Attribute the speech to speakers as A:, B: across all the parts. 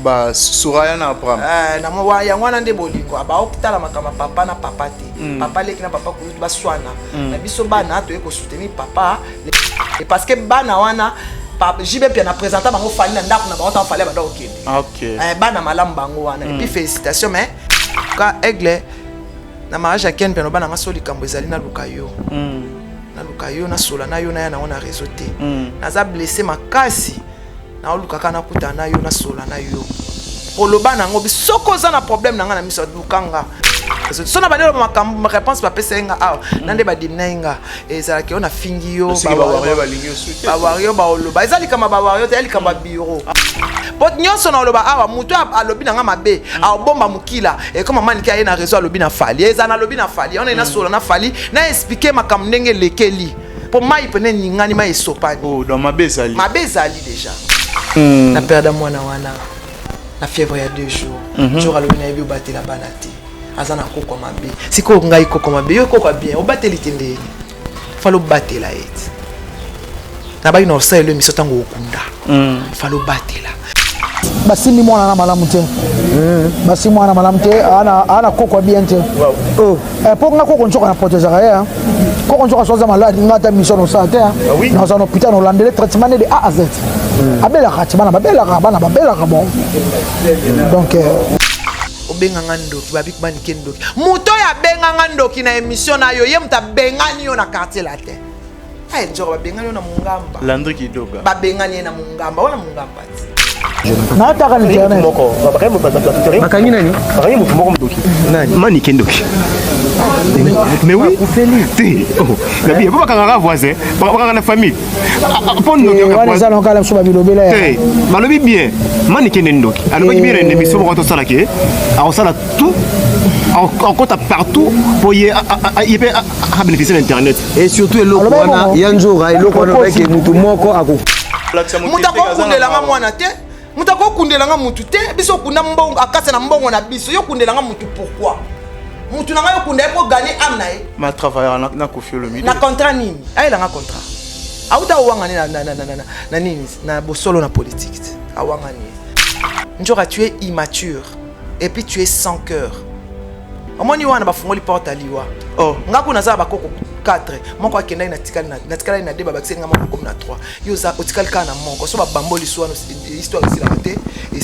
A: Ba Soraya na Abraham.
B: Eh, na mwa yango wana nde bolingo abaotala makambo ya papa na papa te. Papa leki na papa kulutu baswana. Na biso bana toye ko soutenir papa et parce que bana wana JB Mpiana présenta bango Fally na ndako na bango ntango Fally abanda kokende.
A: Ah, ok.
B: Eh, bana malamu bango wana. Et puis félicitations mais ka aigle na mariage ya Ken Mpiana bana nga so likambo ezali naluka yo. Naluka yo nasola na yo naya nango na réseau te. Naza blessé makasi. Naoluka kaka nakutana na yo nasola na yo. Oloba nango soki oza na problème na nga na miso luka nga. So na bandi oloba makambo réponse bapesa ye nga awa na nde badimina ye nga ezalaki yo nafingi yo
A: Soki ba warrior balingi yo soki.
B: ba warrior baoloba eza likambo ya ba warrior te eza likambo ya bureau po nyonso na oloba awa moto alobi na nga mabe aobomba mokila ekoma manike aye na réseau alobi na Fally eza nalobi na Fally wana nasola na Fally na expliquer makambo ndenge elekeli po mai pene eningani mai esopani.
A: Oh, donc mabe ezali.
B: Mabe ezali déjà. Na perda mwana wana na fièvre ya 2 jours. Jour alobi nayebi obatela bana te. Aza na koko mabe. Sikoyo ngai koko mabe, yo koko bien, obateli te ndeni. Falo batela ye ti. Nabaki na osalela émission ntango okunda. Falo batela.
C: Basimbi mwana na malamu te. Basimbi mwana na malamu te, ana koko bien te. Oh. Eh, po nga koko nzoka na protégeaka ye hein. Koko nzoka so aza malade nga ata mission nosala te hein. Naza na hôpital nolandele traitement ne de A à Z. Abelaka ti bana babelaka bana babelaka bon. Donc
B: obenganga ndoki babi manike ndoki moto oyo abenganga ndoki na émission na yo ye moto abengani yo na quartier latin. Ay nzoka babengani yo na mongamba.
A: Landry Kidoga.
B: Babengani ye na mongamba wana mongamba ti.
C: Nataka na internet.
D: Moko
E: bakangi nani?
D: Bakangi moto moko ndoki.
E: Nani?
D: Manike ndoki. Mais oui, te. Oh, nabi, po bakangaka voisin, bakangaka na famille. Po ndoki
C: wana eza na kala biso babilobela ya.
D: Te, balobi bien. Manike nde ndoki. Alobaki bien na émission moko tosalaki ye. Akosala tout, akota partout po ye ye pe a bénéficier na internet.
E: Et surtout eloko wana ya nzora eloko wana olobaki mutu moko ako
B: moto akokundelanga mwana te, moto akokundelanga mutu te, biso okunda mbongo akasa na mbongo na biso, yo okundelanga mutu pourquoi? Mutu na ngai okunda ye po gagner âme na ye.
A: Ma travailleur na na Koffi Olomide.
B: Na contrat nini? Ayelanga contrat. Auta owangani na na na na na na nini na bosolo na politique. Awangani. Njoka tu es immature et puis tu es sans cœur. Omoni wana bafungoli porte aliwa.
A: Oh.
B: Nga kuna za bakoko 4 moko akendaki na tikali na na tikali na 2 babakiseli nga moko komi na 3. Yo za otikali kaka na moko so babamboli so wana histoire esilaka te.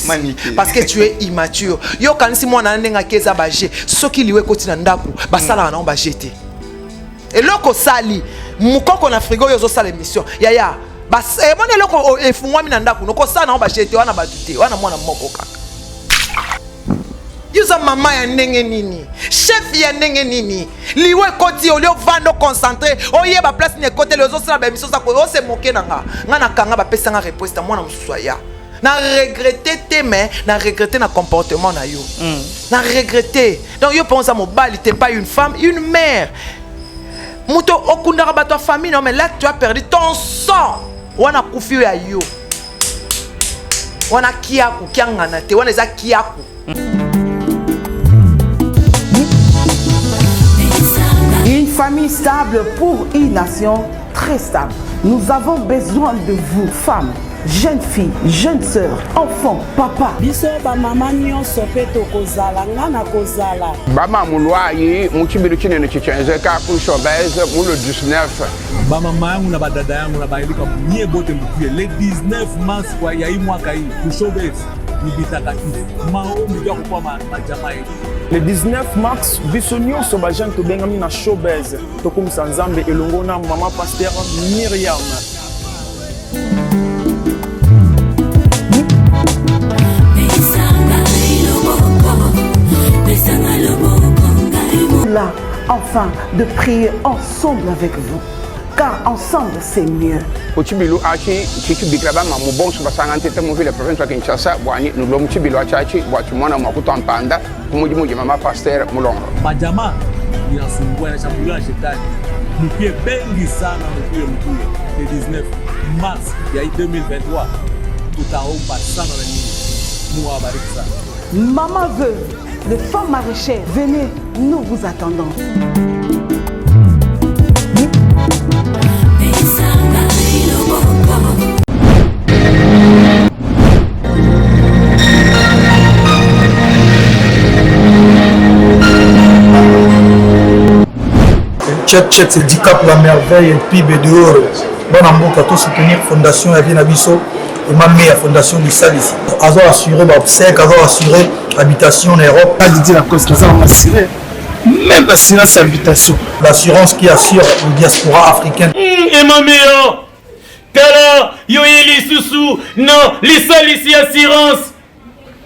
A: Manike.
B: Parce que tu es immature. Yo kanisi mwana na ndenge ake eza ba jeu. Soki liwe ekoti na ndako basalaka nango ba jeu te. Eloko osali mokoko na frigo oyo ozosala émission yaya emoni eloko efungwami na ndako nokosala nango ba jeu te wana bato te wana mwana moko kaka. Yo oza mama ya ndenge nini? Chef ya ndenge nini? Liwa ekoti olie ovanda oconcentre oyeba place nini ekoteli ozosala ba émission oza ose moke na nga. Nga na kanga bapesa nga réponse ta mwana mosusu aya. Na regrette te mais na regrette na comportement na yo. Na regrette. Donc yo mpenza mobali t'es pas une femme, une mère. Moto okundaka bato ya famille non mais là tu as perdu ton sang. Wana kufi yo ya yo. Wana kiaku kiangana te wana eza kiaku.
F: Une famille stable pour une nation très stable. Nous avons besoin de vous, femmes, jeunes filles, jeunes sœurs, enfants, papa.
G: Biso ba mama nyonso pe tokozala, nga nakozala.
H: Bama mulwayi mu tshibilu tshinene tshitshienzeka ku Showbuzz mu le 19.
I: Ba mama yangu na ba dada yangu na baelika nye bote mukuye le 19 mars kwa ya hii mwaka hii ku Showbuzz ni bitakatifu maombi ya kokwa majamaa yetu.
J: Le 19 mars biso nyonso ba jeune tobengami na Showbuzz tokumisa Nzambe elongo na mama pasteur Myriam.
F: Là, enfin, de prier ensemble avec vous, car ensemble c'est mieux.
H: Ku tshibilu atshi tshitshibikila ba mamu bonso basanga ntete mu ville province wa Kinshasa bua ne nulue mu tshibilu atshi atshi bua tshimona mua kutua mpanda ku mudimu udi mama pasteur Mulongo.
I: Majama inasumbua inashambuliwa na shetani. Mukuye bengi sana, mukuye mukuye. Le 19 mars ya 2023 tutaomba sana na nyinyi. Mungu awabariki sana.
F: Maman veuve, les femmes maraîchères, venez, nous vous attendons.
K: Check check c'est Dicap la merveille et puis dehors. Bana mboka to soutenir fondation ya vie na biso et ma meilleure fondation lisalisi. Azo assurer ba obsèques, azo assurer habitation na Europe.
J: Didier Lacoste naza na assuré même assurance habitation.
K: L'assurance qui assure le diaspora africaine.
L: Mmh, Emma Meya, tala yo ye lisusu na lisalisi assurance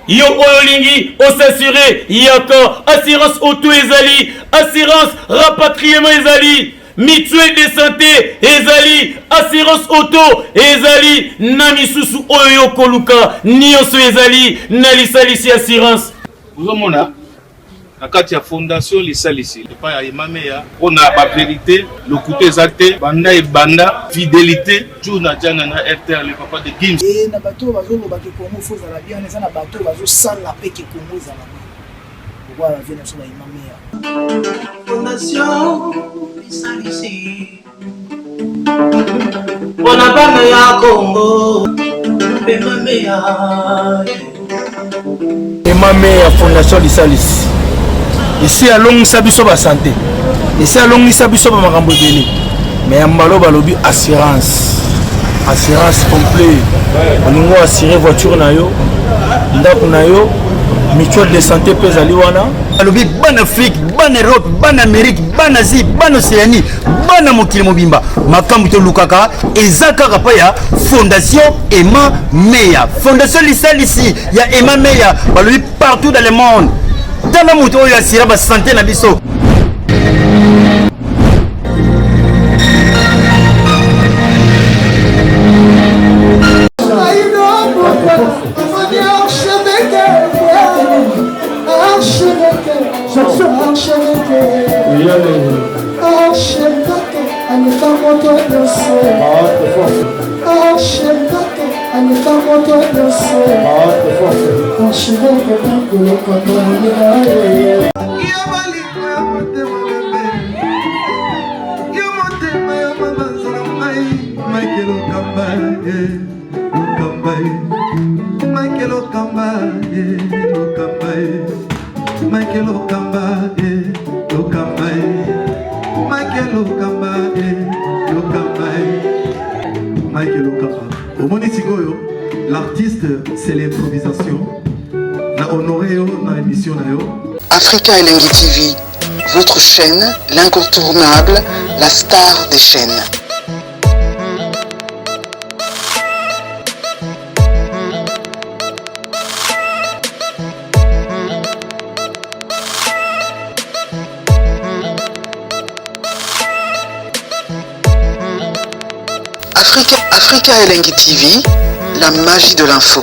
L: yo oyo olingi osasure yaka assurance auto ezali assurance rapatriement ezali mutuelle de santé ezali assurance auto ezali na misusu oyo yo koluka nyonso ezali na lisalisi assurance
M: ozomona na kati ya fondation lisalisi epai ya emameya mpo na baverité lokuta eza te banda ebanda fidelité jour na jana na rtr le papa de gims
C: e na bato oyo bazoloba ke congo fo ezala bien eza na bato oyo bazosala mpe ke congo ezala bien lokola bavie na biso ba emameya
N: Fondation lisalisi mpona bana ya Congo mpe mameya.
O: Emame ya Fondation Lisalisi esi alongisa biso ba sante, esi alongisa biso ba makambo ebele, mais ya mbalo balobi assurance, assurance complet. Olingi assurer voiture na yo, ndako na yo, mutuelle de santé mpe ezali wana.
E: Balobi bana Afrique, bana Europe, bana Amérique, bana Asie, bana Océanie, bana mokili mobimba, makambo tolukaka eza kaka pa ya Fondation Emma Meya, Fondation Lisalisi ya Emma Meya, balobi partout dans le monde. Tala moto oyo asira ba santé na biso.
N: Michael Okamba, eh, Okamba, eh. Michael Okamba, eh, Okamba, eh. Michael Okamba, eh, Okamba, eh.
P: Michael Okamba. Omoni sikoyo, l'artiste c'est l'improvisation. Na honoré yo na émission na yo.
Q: Africa Elengi TV, votre chaîne, l'incontournable, la star des chaînes. Africa, Africa Elengi TV, la magie de l'info.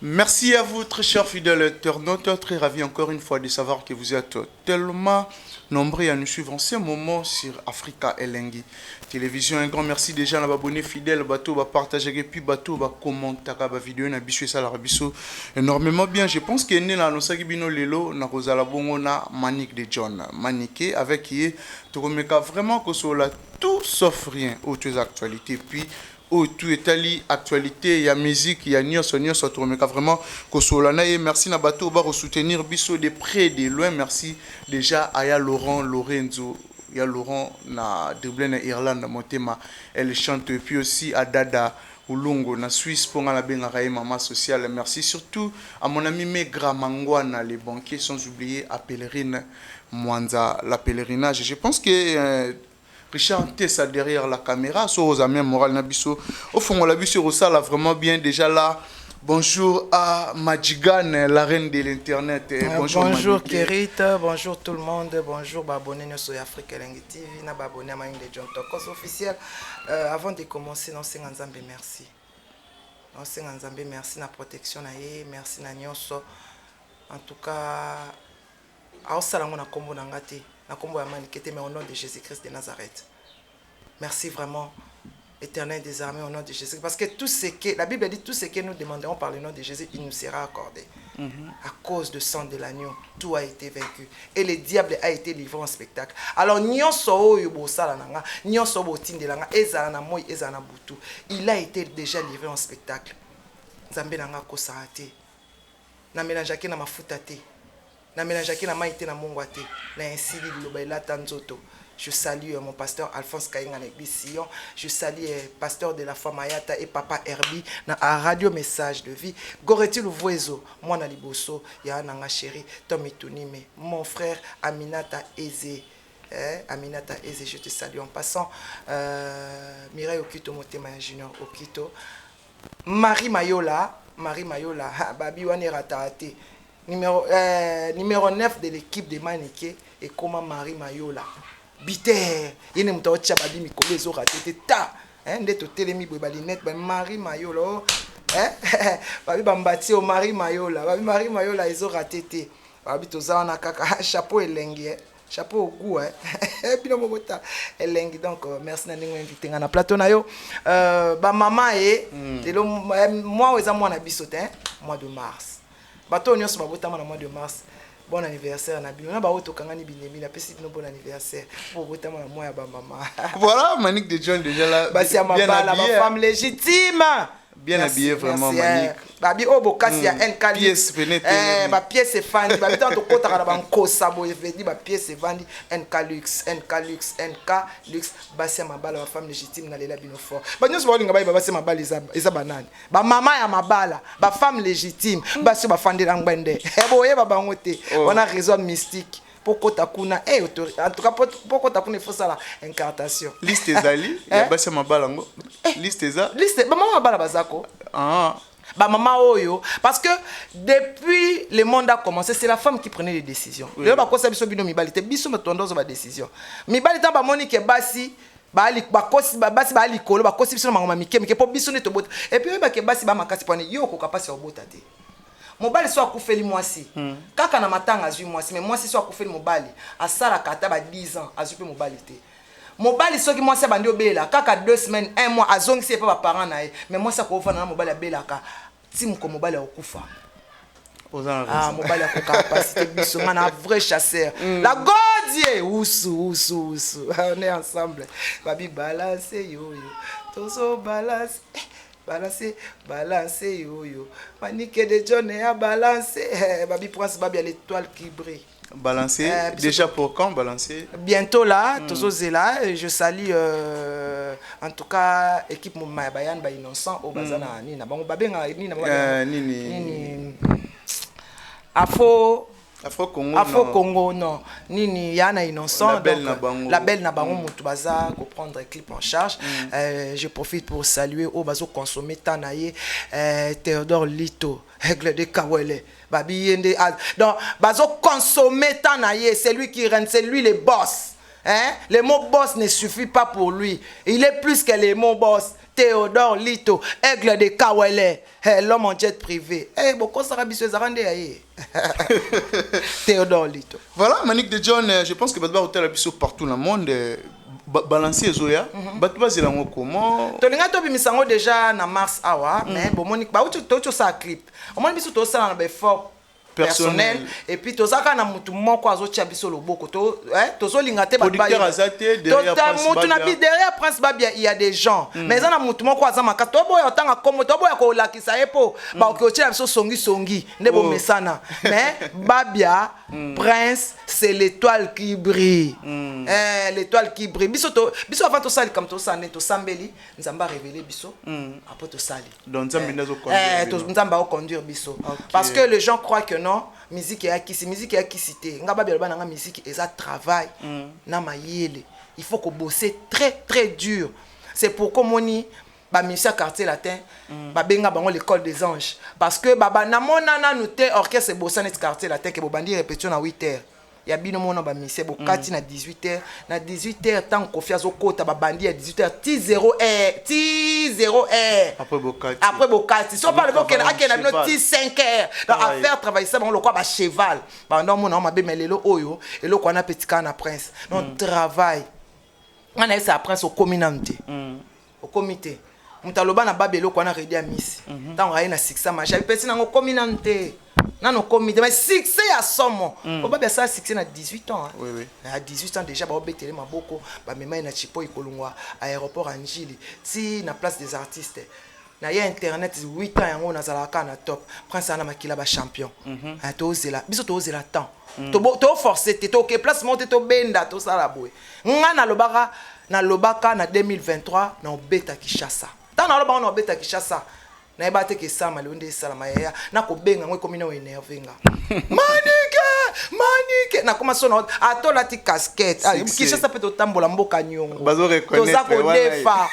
A: Merci à vous, très chers fidèles internautes. Très ravi encore une fois de savoir que vous êtes tellement nombreux à nous suivre en ce moment sur Africa Elengi Télévision. Un grand merci déjà à nos abonnés fidèles, bateau, ba partager et puis bateau, ba commenter ba vidéo, na biso ça la biso énormément bien. Je pense que né na annoncé bino lelo na kozala bongo na Manick de John. Manické avec qui tokomeka vraiment kosola tout sauf rien autour des actualités puis oyo tout etali actualité ya musique ya nyonso nyonso tokomeka vraiment kosola na ye. Merci na bato oyo bakosoutenir biso de près de loin. Merci déjà aya Laurent Lorenzo ya Laurent na Dublin na Irlande motema elle chante, et puis aussi à Dada Ulungo na Suisse mpo nga nabengaka ye mama sociale. Merci surtout à mon ami Megra Mangwana les banquiers, sans oublier à Pèlerine Mwanza la pèlerinage. Je pense que Richard Ntessa derrière la caméra, so oza même moral na biso, ofongola biso osala vraiment bien déjà là. Bonjour à Madjigane, la reine de l'internet.
B: Bonjour, bonjour Kerit, bonjour tout le monde, bonjour ba abonné nyonso ya Afrique Elengi TV, na ba abonné ya Manick de John Tokos officiel. Avant de commencer, nasenga Nzambe merci. Nasenga Nzambe merci na protection na ye, merci na nyonso. En tout cas, aosala yango na nkombo na nga te, na nkombo ya Manike te, mais au nom de Jésus-Christ de Nazareth. Merci vraiment, Éternel des armées, au nom de Jésus. Parce que tout ce que, la Bible dit, tout ce que nous demanderons par le nom de Jésus, il nous sera accordé. À cause de sang de l'agneau, tout a été vaincu. Et le diable a été livré en spectacle. Alors, nyonso oyo bosala na nga, nyonso botindela nga, ezala na moi, ezala na butu. Il a été déjà livré en spectacle. Nzambe na nga akosaka te. Na mélangeaki na mafuta te. Na mélangeaki na mai te na mongwa te. Na esili liloba elata nzoto. Je salue mon pasteur Alphonse Kainga na église Sion. Je salue pasteur de la foi Mayata et papa Herbie na radio Message de vie. Goreti Luvuezo, mwana liboso ya nanga chéri Tommy Tunime, mon frère Aminata Eze. Eh, Aminata Eze, je te salue en passant. Mireille Okito Motema ya Junior Okito. Marie Mayola, Marie Mayola, ha, babi wana erata te. Numéro 9 de l'équipe de Manike et comment Marie Mayola. Biter, yene muta otia babi mikolo ezo raté te ta. Hein, nde totelemi boye ba lunette ba Marie Mayola. Oh, hein? Babi bambati o Marie Mayola. Babi Marie Mayola ezo raté te. Babi toza wana kaka chapeau elengi eh. Chapeau au goût hein. Bino mobota elengi donc merci na ndenge invité nga na plateau na yo. Ba mama e lelo moi eza mwana biso te hein, mois de mars. Bato nyonso babotama na mois de mars. Bon anniversaire na bino. Na ba oto kangani binemi na pesi bino bon anniversaire. Po botama na mois ya ba mama.
A: Voilà Manick de John déjà là.
B: Basi ya
A: bien
B: mabala,
A: habillé,
B: ba femme légitime.
A: Bien
B: Merci,
A: habillé vraiment
B: merci,
A: Manick.
B: Babi oyo bokasi ya NK
A: Pièce pene te.
B: Ba pièce efandi, babi tanto kotaka na bankosa boye vedi ba pièce evandi NK luxe, NK luxe, NK luxe basi ya mabala ba femme légitime na lela bino fort. Ba nyonso balinga ba basi ya mabala eza banani. Ba mama ya mabala, ba femme légitime, basi ba fandela ngwende. Boye ba bango te.
A: Oh.
B: Wana réseau mystique. Pokota kuna, eh, autori-, en tout cas, pokota kuna, il faut ça la incartation.
A: Liste ezali,
B: Eh?
A: ya basi ya mabala ngo. Liste eza?
B: Liste, ba mama mabala bazako.
A: Ah.
B: Ba mama oyo, parce que depuis le monde a commencé, c'est la femme qui prenait les décisions.
A: Oui.
B: Lelo bakosa biso bino mibali te, biso matondo ba décision. Mibali ta ba moni ke basi ba li, ba kosi, ba basi ba likolo, ba kosi biso na mangoma mike mike po biso ne to bota. Et puis ba ke basi ba makasi pone yo ko kapasi ya bota te. Mobali so akufeli mwasi. Kaka na matanga azwi mwasi, mais mwasi so akufeli mobali, asala kata ba 10 ans, azwi pe mobali te. Mobali soki mwasi abandi obela, kaka 2 semaines, 1 mois, azongisi ye pa ba parents na ye. Mais mwasi akovanda na mobali abelaka, ti moko mobali akokufa.
A: Oza na
B: Ah,
A: raison.
B: mobali akoka capacité biso, nga na vrai chasseur. La Godie, usu, usu, usu. On est ensemble. Babi balance yo yo. Tozo balance. Balance, balance yo yo. Manike de John a balancé. Babi Prince Babi à l'étoile qui brille.
A: Balancer, déjà pour quand balancer?
B: Bientôt là, Tozo Zela, je salue en tout cas équipe Maya Bayan ba innocent au Bazana Nina. Bango babenga Nina, bango babenga.
A: Nini.
B: Nini. Afro
A: Afro Congo,
B: Afro
A: non.
B: Congo, non. Nini, Yana innocent,
A: La belle
B: donc,
A: na bango.
B: La belle na bango, mutu baza ko prendre clip en charge. Je profite pour saluer au bazo consommer tanaye Théodore Lito, Aigle de Kawele. Babi Yende, ah, donc bazo consommer tanaye, c'est lui qui règne, c'est lui le boss. Hein? Le mot boss ne suffit pas pour lui. Il est plus que le mot boss. Théodore Lito, Aigle de Kawele, hey, l'homme en jet privé. Hey, boko sara biso ezara nde ya ye. Théodore Lito.
A: Voilà, Manick de John, je pense que Batba Hotel a biso partout dans le monde. Balancer Zoya, Batba Zelango comment?
B: Tolinga to bimisango déjà na mars awa, mais bon Monique, ba utu to sa clip. Omoni biso to sala na ba effort
A: personnel.
B: Personnel. Et puis tozaka na mutu moko azotia biso loboko to, hein, tozolinga te ba
A: Producteur
B: ba-
A: aza te, derrière
B: Tota
A: Prince
B: mutu na
A: Babia.
B: bi derrière Prince Babia, il y a des gens. Mais eza na mutu moko aza makasi. Toboya otanga kombo, toboya kolakisa ye po, ba okotia biso songi songi, nde
A: Oh.
B: bomesana. Mais Babia, Prince, c'est l'étoile qui brille. Eh, l'étoile qui brille. Biso to, biso avant tosali comme tosali, tosambeli, Nzambe a révélé biso. Après tosali.
A: Donc Nzambe
B: Eh,
A: nde azo conduire
B: eh,
A: bino.
B: to, Nzambe a conduire biso.
A: Ok.
B: Parce que les gens croient que non, musique ya kisi, musique ya kisi te. Nga Babia loba nanga musique eza travail. Na mayele. Il faut ko bosser très très dur. C'est pourquoi moni ba musicien quartier latin, ba benga bango l'école des anges parce que baba na mona nanu te orchestre bossa net quartier latin ke bobandi répétition na 8 heures. Ya bino mona ba musicien bokati na 18 heures, na 18 heures tant Kofi azokota ba bandi ya 18 heures ti 0 heure, ti 0 heure.
A: Après bokati.
B: Après bokati. So parle
A: Après
B: bokena akena bino
A: cheval.
B: ti 5 heures. Donc
A: Ouais.
B: à faire travailler ça bango lokwa ba cheval. Ba ndo mona mabe melelo oyo eloko wana petit kana prince. Donc travail. Ngana yesa prince au communauté. Au comité. Moto aloba na babi eloko wana Redi Amisi. Ntango aye na succès magie, apesi nango komi nanu te. Nanu komi te, mais succès ya somo. Po babi asala succès na 18 ans. Hein.
A: Oui, oui.
B: À 18 ans déjà baobetele maboko, bamema ye na Chipoyi kolongwa aéroport ya Njili ti na place des artistes. Na ye internet 8 ans yango nazalaka kaka na top. Prince ana makila ba champion. Ah, tozela, biso tozela temps. To forcer te, toke place moko te tobenda tosala boye. Nga nalobaka nalobaka na 2023 na obeta Kinshasa. Tango nalobaka na obeta Kinshasa, nayeba te ke esalama lelo nde esalama yaya nakobenga yango ekomi na énerve nga. Manike, Manike nakoma so na ata olati casquette. Ah,
A: Succès.
B: Kinshasa mpe totambola mboka niongo.
A: Bazo reconnaître
B: Toza
A: wana
B: kodefa.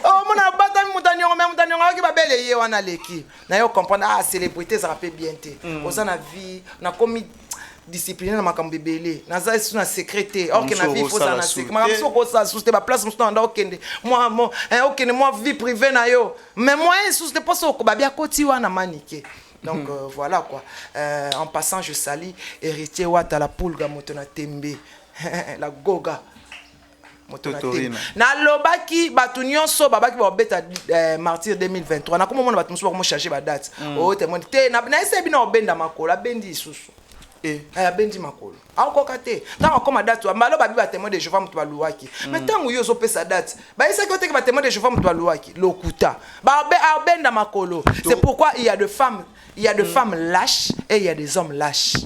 B: Omona batami moto ya niongo, mais moto ya niongo ayoki babele ye wana aleki. Na yo comprendre ah célébrité ezalaka mpe bien te. Oza na vie, nakomi discipline na makambo ebele naza lisusu na secret te or que na vie faut ozala na secret makambo mosusu okosala susu te baplace mosusu nanda okende mwa mo eh, okende mwa vie privée na yo mais moyen lisusu te mposo okoba bia koti wana manike donc voilà quoi. En passant je salue Héritier Wata la pulga moto na tembe la goga moto na tembe
A: Totorina.
B: Nalobaki bato nyonso babaki babeta martyr 2023 nakoma omona bato mosusu bakoma change badate. Oyo témoin te nayesa bino obenda makolo abendi lisusu.
A: Eh.
B: Eh, abendi makolo akokoka te ntango akoma date mbalo babi batémoin de Jehova moto baluwaki mais ntango yo ozopesa date bayesaki yo teke batémoin de Jehova moto baluwaki lokuta. Abenda makolo. C'est pourquoi il y a de femmes, il y a de femmes lâches et il y a des hommes lâches.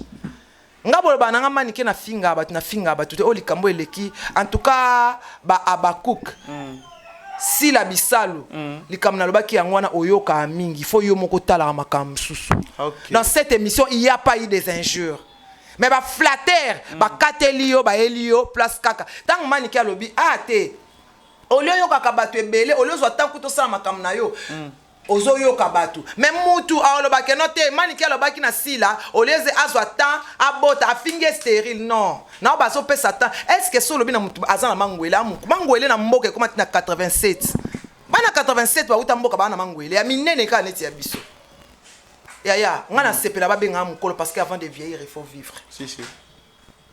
B: Nga boloba na nga manike na finga bato na finga bato te oyo likambo eleki en tout cas ba Abakuk Sila Bisalu likambo nalobaki yango wana oyokaka mingi fo yo moko otalaka makambo mosusu. Dans cette émission il y a pas eu des injures mais baflatter bakateli yo bayeli yo place kaka ntango manike alobi ah te olie oyokaka bato ebele olie ozwa ntango kuta osala makambo na yo ozoyoka bato mais mutu alobaki no te manike alobaki na Sila olieze azwa temps abota afingi ye stérile non nao bazopesa temps est ce que so olobi na mutu aza na mangwele amuku mangwele na mboka ekoma ti na 87 bana 87 bauta mboka baa na mangwele ya minene kaka neti ya biso yaya nga nasepela babengaka mokolo parce que avant de vieillir il faut vivre.
A: Si, si.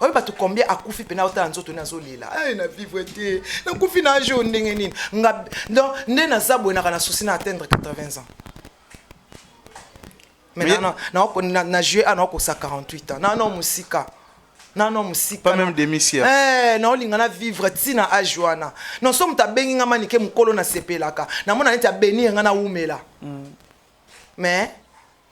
B: Oyebi bato combien akufi mpena otala nzoto ne azolela ay na vivre te nakufi na age oyo ndenge nini nga donc nde naza boye naka na souci na atteindre 80 ans mais na juillet a naokosa 48 ans nano mosika nano mosika.
A: Pas même demi-siècle.
B: Eh, naolinga na vivre ntina age wana non so moto abengi nga manike mokolo nasepelaka namona neti abenir nga nawumela mais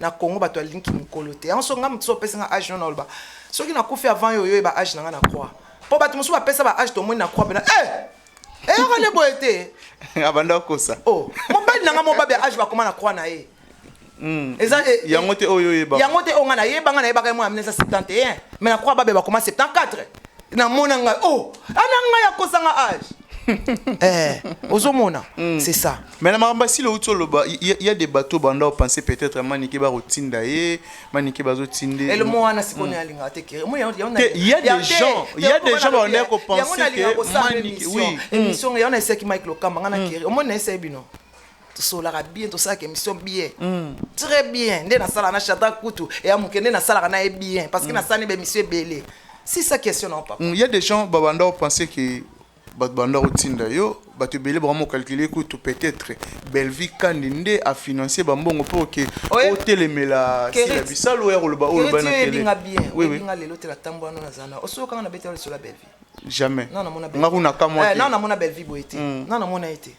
B: na Congo bato alingi mokolo te yango so nga moto so opesi nga age no naloba soki nakufi avant yo oyoyeba age na nga na croix mpo bato mosusu bapesa ba age tomoni na croix mpena eh! Eyaka nde boye te.
A: Abanda kosa.
B: Oh, mobali na nga mo babi ya age bakoma na croix na ye eza
A: Yango te oyo oyeba.
B: Yango te oyo nga nayeba nga nayebaka ye mwana 1971 mais na croix babe bakoma 74 namona ngai oh ana ngai akosanga age eh, ozomona c'est ça.
A: Mais na makambo asili outi oloba il y a des bateaux banda openser peut-être manike bakotinda ye manike bazotinde
B: elemo wana sikoyo mm. alingaka te kere
A: Te, il y a des gens, il y a des gens bandaki kopenser que Manike oui
B: émission yango naesaki Mike Lokamba nga na kere omoni naesaki bino tosolaka bien tosalaka émission bien très bien nde nasalaka na Chata kutu eya moke nde nasalaka na ye bien parce que nasali baémission ebele si sa question na papa.
A: Il y a des gens babanda openser que bato banda kotinda yo bato ebele bakoma calculer kutu peut-être Belvi Kandi nde afinance bambongo mpo ke
B: Oye.
A: otelemela Sila Bisalo oya koloba oyo oloba na télé.
B: Oyebinga bien.
A: Oui, oui.
B: Oyebinga lelo te natambola no naza na osokanga na betela lisolo ya Belvi.
A: Jamais.
B: Non namona
A: nga kuna kamwa
B: Eh,
A: te.
B: non namona Belvi boye te non namona ye te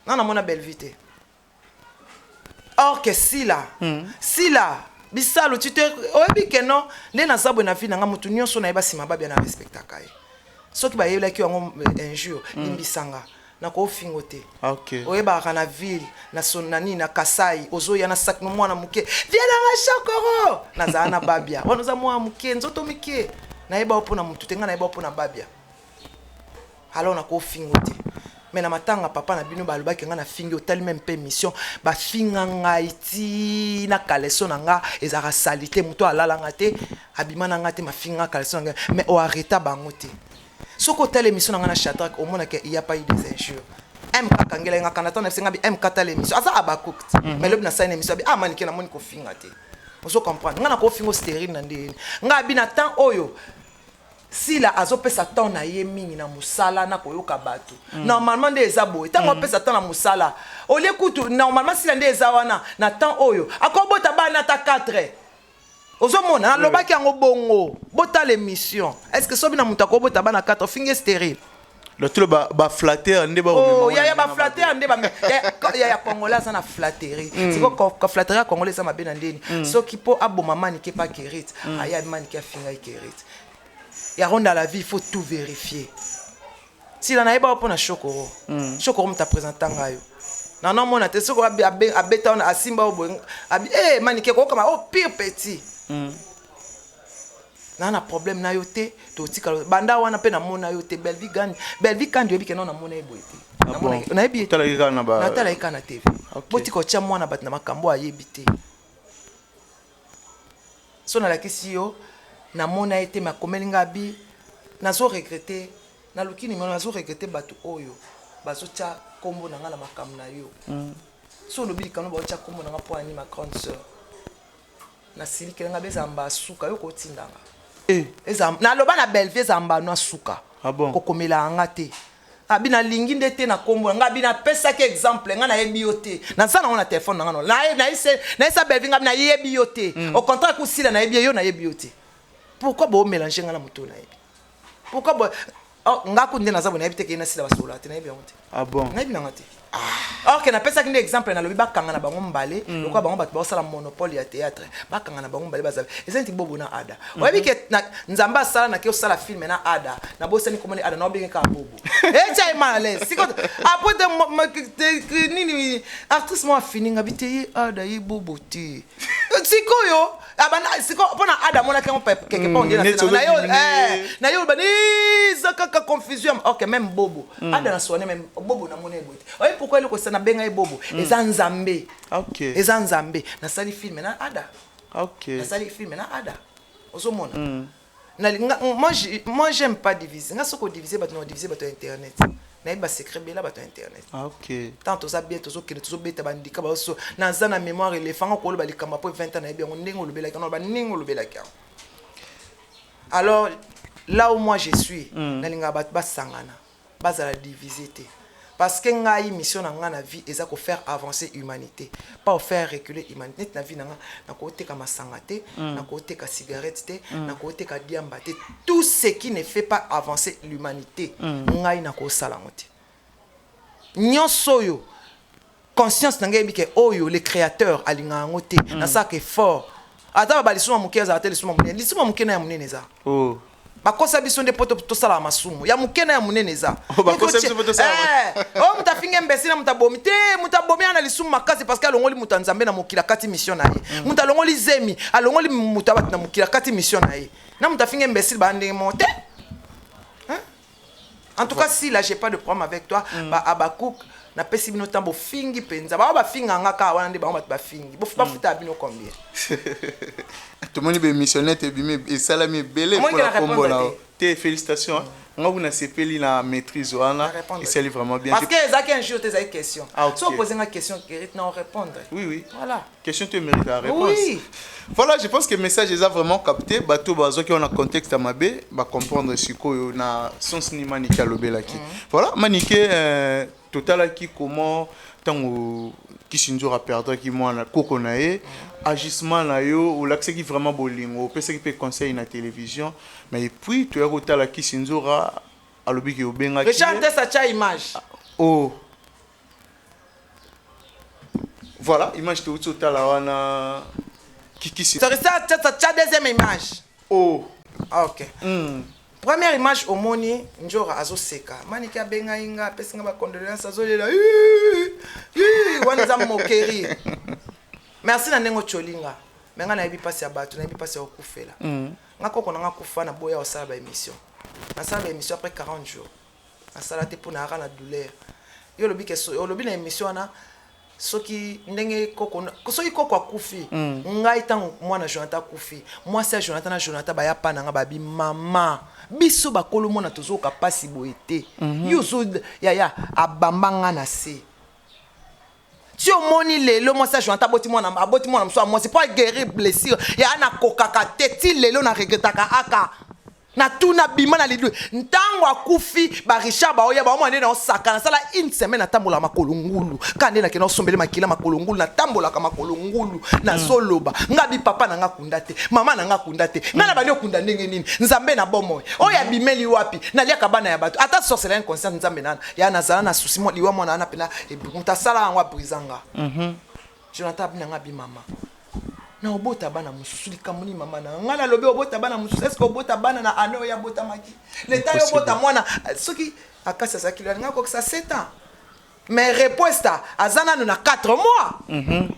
B: non namona Belvi te or que Sila Sila Bisalo tu te oyebi ke non nde naza boye na vie na nga motu nyonso nayeba nsima babia na respectaka ye soki bayebelaki yango injure limbisanga nakofingo te. Oyebaka na ville na son na nini na Kasai ozoya na sac no mwana moke vie nanga chakoro nazala na babia wana oza mwana moke nzoto mike nayeba yo mpona motu te ngai nayeba yo mpona babia alors nakofingo te mais na matanga papa na bino balobaki ngai nafingi otali meme mpe mission bafinga ngai ti na kaleso na nga ezalaka sali te moto alalanga te abima na nga te mafinga kaleso na ngai mais oarreta bango te soki otala émission na ngai na Shadrack omonaka il y a pas eu des injures MK akangela nga kanda ntango na biso nga bi MK tala émission aza Abakuk mais lobi nasali na émission abi ah manike namoni kofinga te ozo comprendre nga nakofinga stérile na ndenge ngai abi na temps oyo. Sila azopesa temps na ye mingi na mosala na koyoka bato. Normalement nde eza boye. Ntango apesa temps na mosala, olie kutu normalement Sila nde eza wana na temps oyo akobota bana ata 4. Ozomona nalobaki yango bongo. Botala émission. Est-ce que sobi na moto akobota bana 4 ofingi stérile?
A: Donc tolo ba ba flatteur nde ba
B: Oh, ya ya ba flatteur nde ba ya ya congolais aza na flatterie. Siko ko flatterie ya congolais eza mabe na ndeni. Soki po aboma manike pa kerit, aya manike afinga kerit. Ya ronda la vie, il faut tout vérifier. Sila nayeba mpo na Shokoro. Shokoro moto apresenta ngai yo. Na namona te soki abeta wana asimba oyo boye abi eh manike kokama oh pire petit. Na na problème na yo te totikala banda wana mpe namona yo te Bellevue Gandi Bellevue Kandi oyebi ke nao namona ye boye te.
A: Ah bon?
B: Nayebi ye te.
A: Otalaki kaka na ba
B: Natalaki kaka na TV. Botika kotia mwana bato na makambo oyo ayebi te. So nalakisi yo namona ye te mais akomeli nga abi nazo regretter naluki numéro nazo regretter bato oyo bazotia kombo na nga na makambo na yo. So olobi likambo baotia kombo na nga mpo ani ma grande sœur. Nasilikela nga be ezala mbala suka yo kotinda nga. Ezala naloba na Bellevue ezala mbala no suka.
A: Ah bon?
B: Kokomela nga te. Abi nalingi nde te na kombo nga abi napesaki exemple nga nayebi yo te. Naza nango na téléphone na nga no. Na na na Bellevue nga nayebi yo te. Au contraire kusila nayebi yo nayebi yo te. Pourquoi bo mélanger nga na moto nayebi? Pourquoi bo oh, nga ku nde naza bo nayebi te ke na sila basola te nayebi yango te.
A: Ah bon?
B: Nayebi nanga te. Or que napesaki nde exemple nalobi bakanga na bango mbale lokola bango bato baosala monopole ya théâtre bakanga na bango mbale bazala eza neti bobo na ada oyebi ke nzambe asala nake osala film na ada nabosani komoni ada naobenge kaka bobo etya ye mal à l'aise siko après te nini actrice moko afini nga bi te ye ada ye bobo te sikoyo abanda siko mpona ada amonaki yango quelque part ondie na yo na yo bani eza kaka confusion. Ok, même bobo ada na soine même bobo namoni ye boye te. Oyebi pourquoi eloko esa nabenga ye bobo? Eza nzambe. Eza nzambe. Nasali film na ada. Nasali film na ada. Ozomona moi j'aime pas diviser. Nga soki odivise bato na odivise bato ya internet, nayebi basecret bela bato ya internet. Tant toza bien, tozokende tozobeta bandika baoso naza na mémoire éléphant. Nga koloba likambo po 20 ans nayebi yango ndenge olobelaki yango, naloba ndenge olobelaki yango. Alors là où moi je suis, nalingaka bato basangana, bazala divise te, parce que ngai mission na ngai na vie eza kofaire avancer humanité, pas faire reculer humanité. Neti na vie na nga nakoteka masanga te, nakoteka cigarette te, nakoteka diamba te. Tout ce qui ne fait pas avancer l'humanité, ngai nakosala yango te. Nyonso oyo conscience na ngai yebi ke oyo le créateur alingaka yango te, nasalaka effort. Ata baba lisuma moke azala te, lisuma monene, lisuma moke na ya monene eza. Bakosa biso nde po tosalaka masumu ya moke na ya monene eza.
A: Bakosa biso po tosala
B: oyo moto afingi imbécile na moto abomi te. Moto abomi ana lisumu makasi parce que alongoli moto ya nzambe na mokili, akati mission na ye. Moto alongoli zemi, alongoli moto ya bato na mokili, akati mission na ye. Na moto afingi imbécile baa ndenge moko te. En tout cas, si là j'ai pas de problème avec toi, ba Abakouk napesi bino ntango bofingi mpenza bango bafinga nga kaka wana nde bango bato bafingi bafuta bino combien?
A: Tomoni baémissionnaire ebimi esalami ebele mpona kombo na yo te. Félicitation, nga kuna sepeli na maîtrise wana, esali vraiment bien.
B: Parce que ezalaki un jour te, ezalaki question. So opose nga question, Kerit, na répondre.
A: Oui.
B: Voilà.
A: Question te mérite la réponse.
B: Oui.
A: Voilà, je pense que message eza vraiment capté. Bato bazwaki wana contexte ya mabe bacomprendre sikoyo na sens ni Manike alobelaki. Voilà, Manike, totalaki comment ntango Kisinzora aperdraki mwana koko na ye, agissement na yo olakisaki vraiment bolingo, opesaki mpe conseil na télévision. Mais et puis toya kotala Kisinzora alobiki obengaki.
B: Richard Tessa, tia image.
A: Oh, voilà image touti otala wana kikisi.
B: Richard Tessa, tia deuxième image.
A: Oh.
B: Ok. Première image omoni Njora azoseka. Maniki abengai nga, apesi nga bacondoléance, azolela wana eza moquerie. Merci na ndenge otiolinga me nga nayebi mpasi ya bato, nayebi mpasi ya kokufela. Nga koko na nga kufa na boya kosala baémission. Nasala baémission après 40 jours. Nasala te mpo nayaka na douleur. Yo olobi ke olobi na émission wana soki ndenge koko, soki koko akufi. Ngai ntango mwana Jonathan akufi, mwasi ya Jonathan na Jonathan baya pa na nga, babi mama biso bakolo mwana tozoyoka mpasi boye te. Yo ozo yaya abamba nga na se ti omoni lelo mwasi ya Jonathan aboti mwana, aboti mwana mosusu ya mwasi mpo aguérir blessure ya nakokaka te. Ti lelo na regretaka aka. Natuna bima na lidu ntango akufi ba Richard baoya baomona nde naosaka nasala une semaine natambolaka makolo ngulu kaka nde nakenda osombele makila makolo ngulu natambolaka makolo ngulu nazoloba nga bi papa na nga akunda te mama na nga akunda te nga na bandi okunda ndenge nini nzambe na bomoi oyo abimeli wapi naliaka bana ya bato ata sorcellerie inconsciente nzambe na ya nazala na souci liwa mwana wana pena moto asala yango abrisa nga Jonathan abi na nga bi mama na obota bana mosusu likambo nini mama na nga nalobi obota bana mosusu est-ce que obota bana na année oyo abotamaki leta yo obota mwana soki akasi azalaki lelo alingi akokisa 7 ans mais reposta aza nanu na 4 mois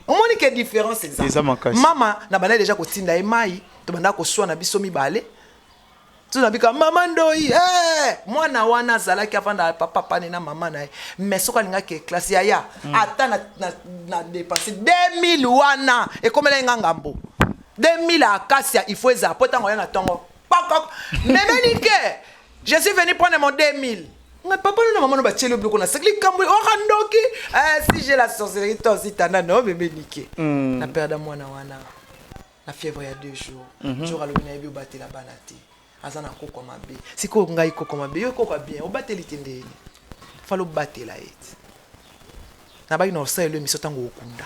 B: omoni ke différence eza
A: Eza makasi.
B: mama na bandaki deja kotinda ye mai tobandaka koswana biso mibale tuna bika mama ndoi eh! mwana wana azalaki avanda papa pane na mama na ye mais soki alingaki classe yaya ata na, na, na dépense 2000 wana ekomelaki nga ngambo 2000 ya akasia il faut ezala po ntango oya na ntongo pakok memeli ke je suis venu prendre mon 2000 nga papa no na mama no batieli yo biloko na saki likambo oka ndoki eh, si j'ai la sorcellerie to ositanda no memeli ke na perda mwana wana na fièvre ya 2 jours jour alobi nayebi obatela bana te aza na koko mabe sikoyo ngai koko mabe yo koko bien obateli te ndeni fala obatela ye ti nabaki na osalelo émission ntango okunda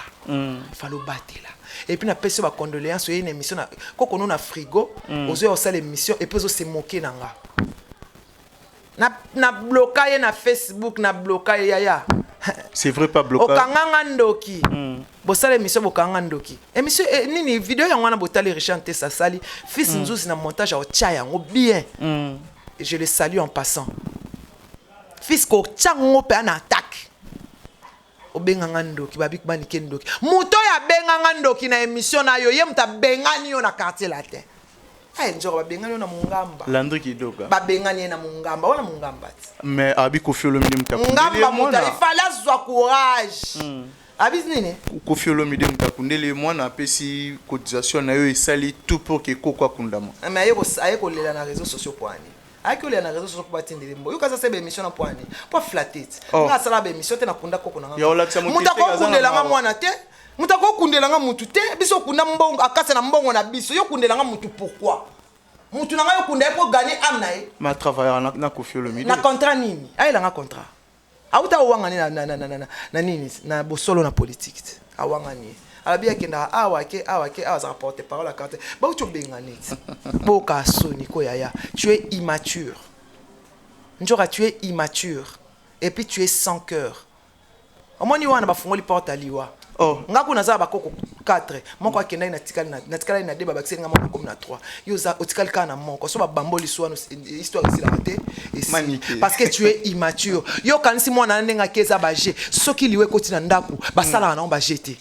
B: fala obatela et puis napesi yo bacondoléance oye na émission na koko no na frigo ozoya osala émission et puis ozose moke na nga na, na bloka ye na facebook na bloka ye yaya
A: C'est vrai pas blocage.
B: okanganga ndoki bosala émission bokanganga ndoki émission eh, nini video yango wana botali richard ntesa asali fils nzuzi na montage aotya yango bien je le salue en passant fils kotya yango mpe ana attaque obenganga ndoki babi banike ndoki moto oyo abenganga ndoki na émission na yo ye moto abengani yo na quartier latin aye nzoko babengani yo na mongamba
A: Landry Kidoka.
B: babengani ye na mongamba wana mongamba ti
A: Mais abi Koffi Olomide moto akundeli
B: ngamba
A: ye
B: moto
A: mwana.
B: ifale azwa courage abisi nini
A: Koffi Olomide moto akundeli ye mwana apesi cotisation na yo esali tout pour que koko akundama.
B: mais aye kos- aye kolela na réseaux sociaux po ani ayaki kolela na réseaux sociaux po batindeli mbo yoka aza se baémission na po ani po aflate ti
A: Oh.
B: nga asala baémission te nakunda koko na nga
A: Ya olakisa moto
B: moto
A: te aza na
B: akokundelanga
A: mawa.
B: mwana te moto akokundelanga mutu te biso okunda mbongo akasa na mbongo na biso yo okundelanga mutu pourquoi mutu na ngai okunda ye mpo gagner âme na ye
A: Ma travailleur na, na Koffi Olomide.
B: na contrat nini ayelanga contrat auta awangani na, na, na, na, na, na nini na bosolo na politique te awangani ye alobi akendaka awa ake awa ake awa azaka porte parole ya quartier bauti obengani ti boka soni ko yaya tu es immature njoka tu es immature et puis tu es sans cœur omoni wana bafungoli porte ya liwa
A: Oh.
B: nga kuna naza na bakoko 4 moko akendaki natikali na- natikalaki na 2 babakiseli nga moko nakomi na 3 yo oza otikali kaka na moko so babamboli so wana histoire esilaka te esili.
A: Manike.
B: parce que tu es immature yo okanisi mwana na ndenge ake eza baje soki liwa ekoti na ndako basalaka nango baje te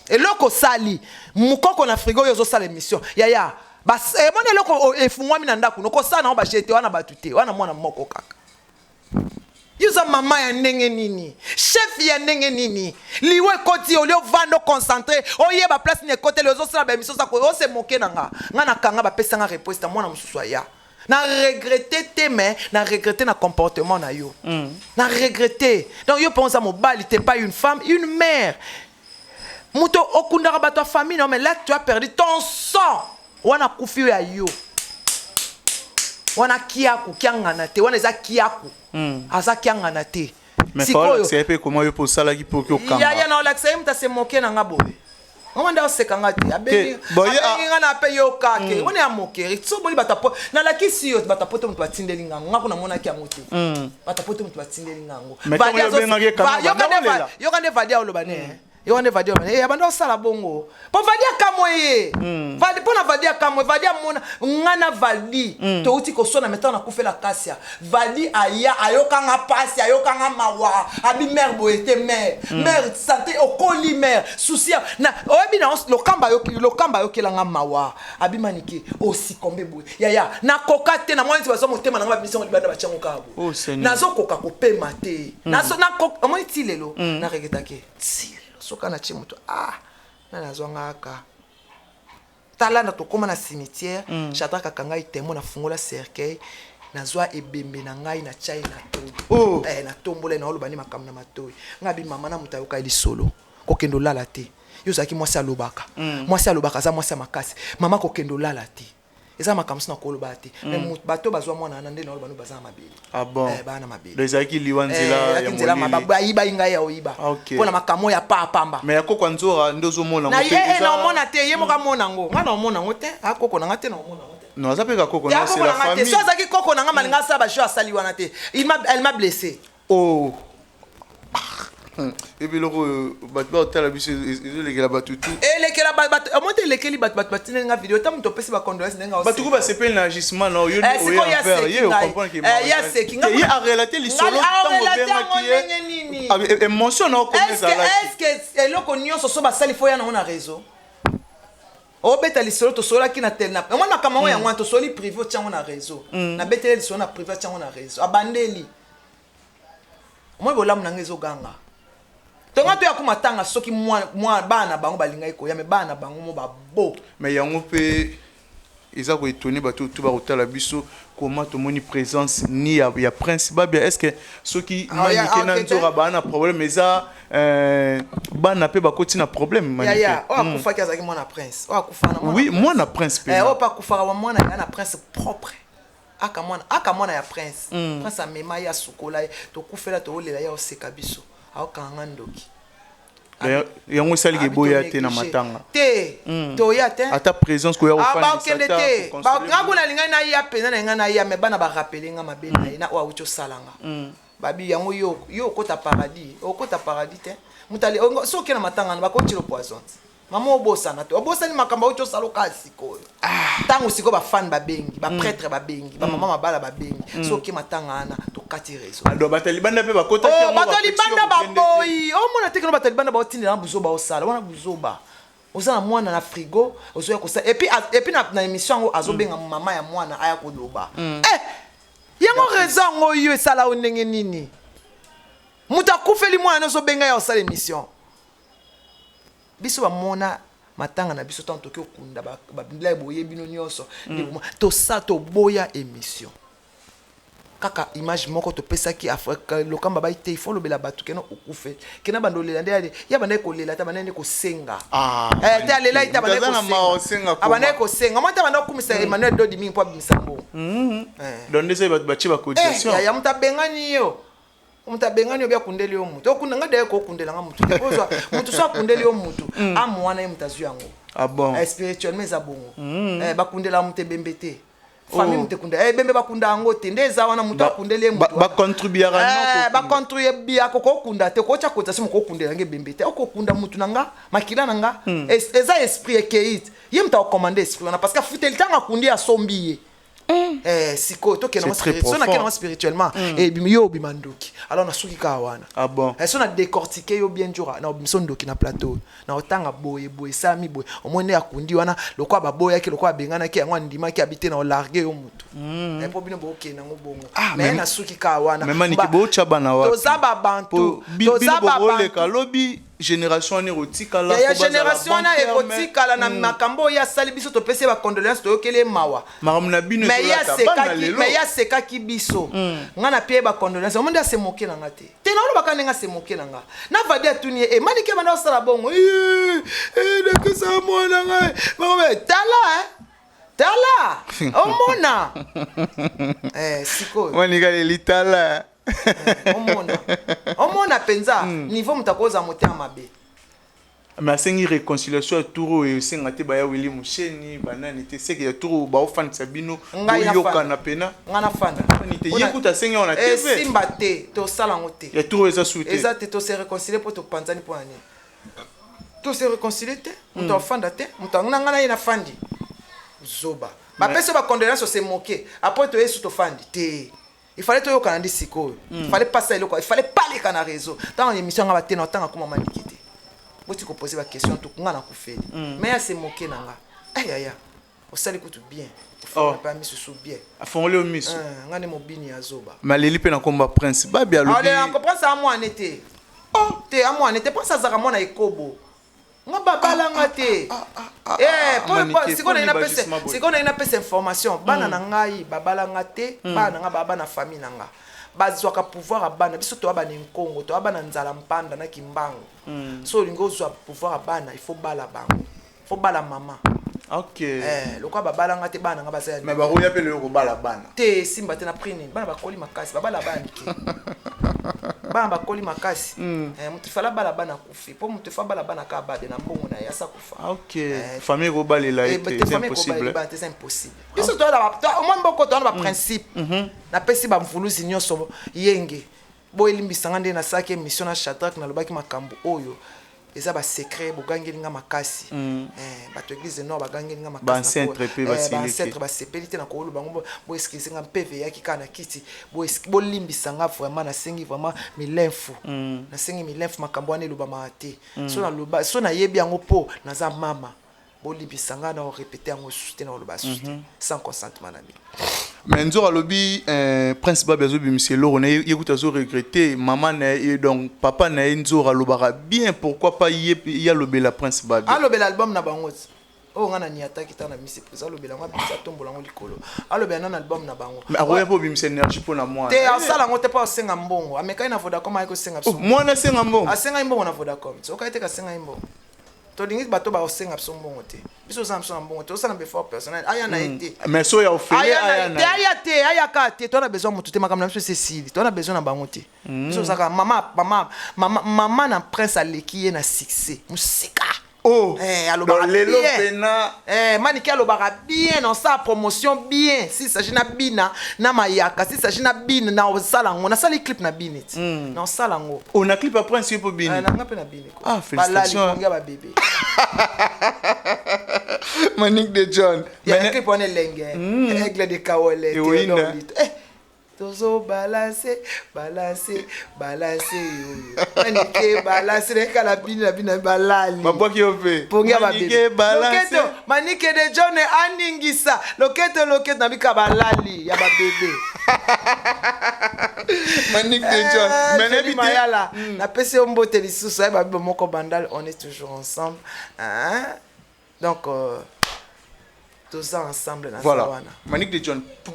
B: eloko osali mokoko na frigo oyo ozosala émission yaya bas- emoni eloko o- efungwami na ndako nokosala nango baje te wana bato te wana mwana moko kaka yo oza mama ya ndenge nini chef ya ndenge nini liwa ekoti olie ovanda oconcentre oyeba place nini ekoteli ozosala baémission oza ose moke na nga nga nakanga bapesanga reposte mwana mosusu aya na regrete te mais na regrete na comportement na yo na regrete donc yo mpe oza mobali te pas une femme une mère moto okundaka bato ya famille non mais là tu as perdu ton sang wana akufi oyo ya yo wana kiaku kiangana te wana eza kiaku aza kiangana te
A: Mais
B: Sikoyo,
A: faut olakisa ye mpe comment yo mpe osalaki mpo oki okanga.
B: yaya na olakisa ye moto asemoke na nga boye mama nde oseka nga te abengi
A: Te, boye,
B: abengi nga na pe yoka ke wana ya mokeri so boni bato apo nalakisi yo bato apoto moto batindeli nga yango nga kuna namonaki yango te bato apoto moto batindeli nga yango
A: Mais
B: Vadi
A: ntango yo
B: azo-
A: obengaki ye
B: Va-
A: kanga,
B: yoka nde
A: banda
B: Va-
A: olela.
B: yoka nde vadi aloba ne yoka nde vadi aloba ne Eh, abanda osala bongo mpo vadi akamwe ye Vadi- mpo na vadi akamwe vadi amona nga na vadi touti koswana me ntango nakufela kasia vadi aya ayokanga pasi ayokanga mawa abi mare boye te mare mare sante okoli mare susi ya- na oyebi na lokamba ayoki- lokamba ayokelanga mawa abi manike osikombe boye yaya nakoka te na mwana neti bazwa motema nanga babimisi yango libanda batiango kaka boye
A: Oh, Seigneur.
B: nazokoka kopema te Nazo- nako- omoni ti lelo naregretake ti lelo soki natie moto ah nani azwanga aka tala na tokóma na cimetière shadrak akanga ye temo nafungola cercueil nazwa ebembe na ngai natya ye na tolo
A: Oh.
B: eh, natombola ye naoloba nde makambo na matoi ngai abi mama na moto ayoka ye lisolo kokende olala te yo ozalaki mwasi alobaka mwasi alobaka aza mwasi ya makasi mama kokende olala te Eza makambo mosusu nakoloba te. Mais bato bazwa mwana wana nde naoloba no baza na mabele.
A: Ah bon.
B: Eh, baa na mabele.
A: Donc ezalaki liwa nzela
B: Eh,
A: ya
B: ezalaki nzela
A: molili.
B: mabe. Bayiba ngai ya oyiba.
A: Ah, ok.
B: Mpo na makambo ya pa pamba.
A: Mais ya koko ya nzora nde ozomona
B: Na
A: yango
B: ye
A: te,
B: eh,
A: eza-
B: naomona te, ye moko amona yango. Ngai naomona yango te, akoko na ngai te naomona yango te.
A: Non, aza mpe ka koko
B: Te,
A: na c'est
B: akoko
A: la
B: na ngai te.
A: famille.
B: So azalaki koko na ngai malinga asala ba jeu asali wana te. Il m'a elle m'a blessé.
A: Oh. Ebiloko oyo bato baotala biso ezolekela bato tu.
B: Elekela bato, omoni te elekeli bato, bato batindeli nga video ta moto opesi ba condoléances ndenge aosenga.
A: Bato ko basepeli na agissement na yo
B: Eh, sikoyo
A: oye
B: ye
A: envers
B: aseki
A: ye
B: ngai.
A: ocomprendre ke
B: Eh, ye aseki ngai.
A: ye arelate lisolo
B: Ngai
A: ntango
B: arelate
A: obengaki
B: yango
A: ye
B: ndenge nini?
A: Ah, émotion na okoma
B: Est-ce que-
A: ezalaki
B: est-ce que eloko nyonso so basali fo ya nango na réseau obeta lisolo tosololaki na tel na omoni makambo yango yango wana tosoli privé otia yango na réseau nabeteli lisolo na privé atia yango na réseau abandeli omoni bolamu na ngai ezoganga tonga toya kuma tanga soki mwa bana bango balingaki koya me bana bango mo babo
A: mais yango mpe eza koétonner bato tu bakotala biso koma tomoni présence ni ya prince Babia. Est ce que soki
B: Ah, ya,
A: Manike na
B: ah, ok, te.
A: Nzora baa na problème eza bana mpe bakoti na problème Manike.
B: Yaya oyo akufaki azalaki mwana prince oyo akufa na mwana
A: Oui, mwana prince mpe
B: Eh, oyo mpe akufaka wa mwana ya na prince propre aka mwana aka mwana ya prince. Prince amema ye asukola ye tokufela toolela ye aoseka biso aokanga ndoki.
A: Yango esaliki eboya te na
B: négligé.
A: matanga
B: Te toya te.
A: Ata présence koya
B: Ah,
A: kofandisa
B: bakokende
A: ata
B: te
A: koconsoler
B: nga kuna nalingai naya mpenza nalingai naya me bana barappeler nga mabe na ye na oyo awuti osalanga babi yango yo yo okota paradis okota paradis te moto ali so oke na matanga na bakotila poison te mama obosana te obosani makambo auti osala okala sikoyo ntango sikoyo bafans babengi baprêtre babengi bamama mabala babengi so oke matanga wana tokati réseau.
A: Ah, donc bato ya libanda mpe bakotaki
B: Oh,
A: yango,
B: bato ya
A: bapesi
B: libanda
A: yo kokende te.
B: baboyi omona te keno bato ya libanda baotindela na buzoba osala wana buzoba oza na mwana na frigo ozoya kosala et puis et puis na émission yango azobenga mama ya mwana aya koloba. Eh, yango raison yango oyo esala o ndenge nini moto akufeli mwana nyonso obenga ya osala émission biso bamona matanga na biso ntango toki okunda babila boye bino nyonso nde tosa toboya émission kaka image moko topesaki Afrika lokamba bai te ifo olobela bato kena okufe kena bando olela nde ya bandaki kolela te abandaki nde kosenga.
A: Ah,
B: Eh, te alela ye te
A: moto
B: abandaki
A: aza na mawa
B: kosenga
A: osenga koma.
B: Abandaki kosenga mwa te abandaki kokumisa Emmanuel Dodi mingi mpo abimisa mbongo. Eh.
A: Donc nde ezali bato batie
B: Eh,
A: bacotisation
B: ya moto abengani yo moto abengani yo bi akundeli yo motu okunda nga daye kokundela nga motu te ozwa motu so akundeli yo motu amu wana ye moto azwi yango.
A: Ah bon.
B: Eh, spirituellement eza bongo. Eh, bakundela moto ebembe te famille
A: Oh.
B: moto ekunda eh, ebembe bakunda yango te nde eza wana moto akundeli ye motu
A: Bacontribuaka
B: Eh, bacontribuaka kokunda te kokotya cotisation moko okundela yango ebembe te okokunda mutu na nga makila na nga eza esprit ekei te ye moto akocommande esprit wana parce que afuteli ntango akundi asombi ye. Eh, sikoyo tokende
A: C'est très
B: so nakende
A: profond.
B: yango spirituellement ebimi yo obima ndoki alors nasuki kaka wana.
A: Ah bon.
B: Eh, so na décortique yo bien jour na obimiso ndoki na plateau na otanga boye boye esalami boye omoi nde akundi wana lokola baboyaki lokola abenganaki yango andimaki abi te na olarguer yo mutu Eh, mpo bino bookende yango bongo
A: Ah,
B: mais nasuki kaka wana
A: Mais Manike botya bana wapi?
B: Toza babantu
A: Po
B: toza
A: bino
B: babantu
A: bokoleka lobi génération wana ekotikala
B: ya
A: po bazala
B: génération
A: bon
B: wana
A: terme.
B: ekotikala na makambo oyo asali biso topesi ye bacondoléance toyokeli ye mawa.
A: Makambo na bino
B: Mais ye
A: ezolata bana
B: asekaki
A: lelo.
B: mais ye asekaki biso nga na pie ye bacondoléance omo nde asemoke na nga te te naolobaka ndenge asemoke na nga navadi atuni ye emanike banda osala bongo nakisa mwana ngai Bango, tala eh. Tala omona Eh, sikoyo
A: Manike leli tala.
B: Omona omona mpenza niveau moto akozala motema mabe.
A: Mais asengi réconciliation ya tour oyo esenga te baya wili mosheni banani te seke ya tour oyo baofandisa bino
B: Ngai nafanda.
A: boyokana pena
B: Nga nafanda
A: te ye kuta asengi wana tv
B: esimba te tosala yango te.
A: Ya tour oyo eza su te.
B: Eza te tose réconcilie mpo topanzani mpo na nini tose réconcilie te moto afanda te moto na ngai na ye nafandi zoba bapesi yo bacondoléance ose moke après toye su tofandi te il fallait toyokana ndi sikoyo. Il fallait pasa eloko il fallait paleka na réseau ntango émission nga batena otanga koma maniki te boti kopose baquestion to nga nakufeli mais ase moke na nga ayaya osali kutu bien
A: Oh.
B: ofongola misusu bien.
A: Afongoli yo miso.
B: Eh, nga nde mobini ya zoba.
A: Maleli mpe na komba prince Babi alobi
B: Prince amwana te te amwana te prince azalaka mwana ekobo nga babalanga te Eh,
A: Manike,
B: sikoyo
A: poni
B: nayi
A: bajustement boye.
B: sikoyo nayi napesa information bana na ngai babalanga te bana na ngai baa bana famille na nga bazwaka pouvoir ya bana biso toya bana nkongo toya bana nzala mpanda na kimbangu so olingi ozwa pouvoir ya bana il faut bala bango faut bala mama.
A: Ok.
B: Eh, lokola babala nga te bana nga baza ya
A: Mais bakoya pe lelo kobala bana.
B: Te esimba te na prix nini? Bana bakoli makasi, babala bana mike. Bana bakoli makasi. Mm. Eh, mutu fala bala bana kufi. Po mutu fa bala bana ka babe na mbongo na ye asa kufa.
A: Ah, ok. Eh, famille kobalela ye te, c'est impossible.
B: Te, c'est impossible. Biso to na au moins mboko to na ba mm. principe. Mm -hmm. Napesi ba mvuluzi nyonso yenge. Boelimbisa nga nde nasalaki emission na Shadrack nalobaki makambo oyo eza ba secret bogangeli nga makasi mm. eh, bato eglise de nord bagangeli nga
A: makasi
B: ba eh, basepeli te na koolo bango bo excuse nga mpeve eyaki kaka na kiti bolimbisa nga vraiment nasengi vraiment milemfu mm. nasengi milemfu makambo wana elobamaka te mm. so naloba so nayebi yango mpo naza mama Bolimbisa nga nao repeter yango lisusu te nao loba lisusu te sans consentement na bino.
A: Mais nzora alobi eh, prince babi azobimisa eloko na ye ye kutu azo regrette mama na ye donc papa na ye nzora alobaka bien pourquoi pas ye ye alobela prince babi
B: alobela album na bango ti oyo nga na niataki ntango na misi prise alobela yango abimisa atombola yango likolo alobela nano album na bango
A: Mais akoya mpo obimisa énergie mpo na mwana
B: te asala yango te mpo asenga mbongo amekaki na vodacom ayaki kosenga biso
A: oh, mwana asenga mbongo
B: asengaki mbongo na vodacom soki te kasengaki mbongo Tolingi bato ba osenga biso mbongo te. Biso oza na biso na mbongo te. Osala effort personnel. Aya na ye hmm. te.
A: Mais so ya ofele
B: aya na te. Aya te, aya ka te. Toi na besoin moto te makambo na biso esili. Toi na besoin na bango te. Hmm. Biso ozaka mama mama mama mama na prince aleki ye na succès. Musika.
A: Oh,
B: eh, alobaka
A: lelo pena
B: eh, manike alobaka bien na osala promotion bien si s'agit na bina na mayaka si s'agit na bina na osala yango nasali clip na bini ti mm. na osala yango
A: oh, na clip ya prince yo mpo bini
B: eh, na nga mpe na bini
A: Ah, félicitations.
B: Balali ba bébé.
A: Manique de John.
B: Ya clip wana elenge. Mm. Aigle de Kawele.
A: Eoinda.
B: Eh. Tozo balancer, balancer, balancer yo. Manike balancer reka la bini la bini balali.
A: Babwaki yo pe.
B: Pongi ya ba bébé. Loketo, Manike de John aningisa. Loketo loketo na bika balali ya ba bébé.
A: Manique de John.
B: Eh, Mais nayebi te. Mayala, hmm. napesi yo mbote lisusu aye babibo moko bandal on est toujours ensemble hein? donc euh, toza ensemble na
A: voilà. wana Manique de John pour,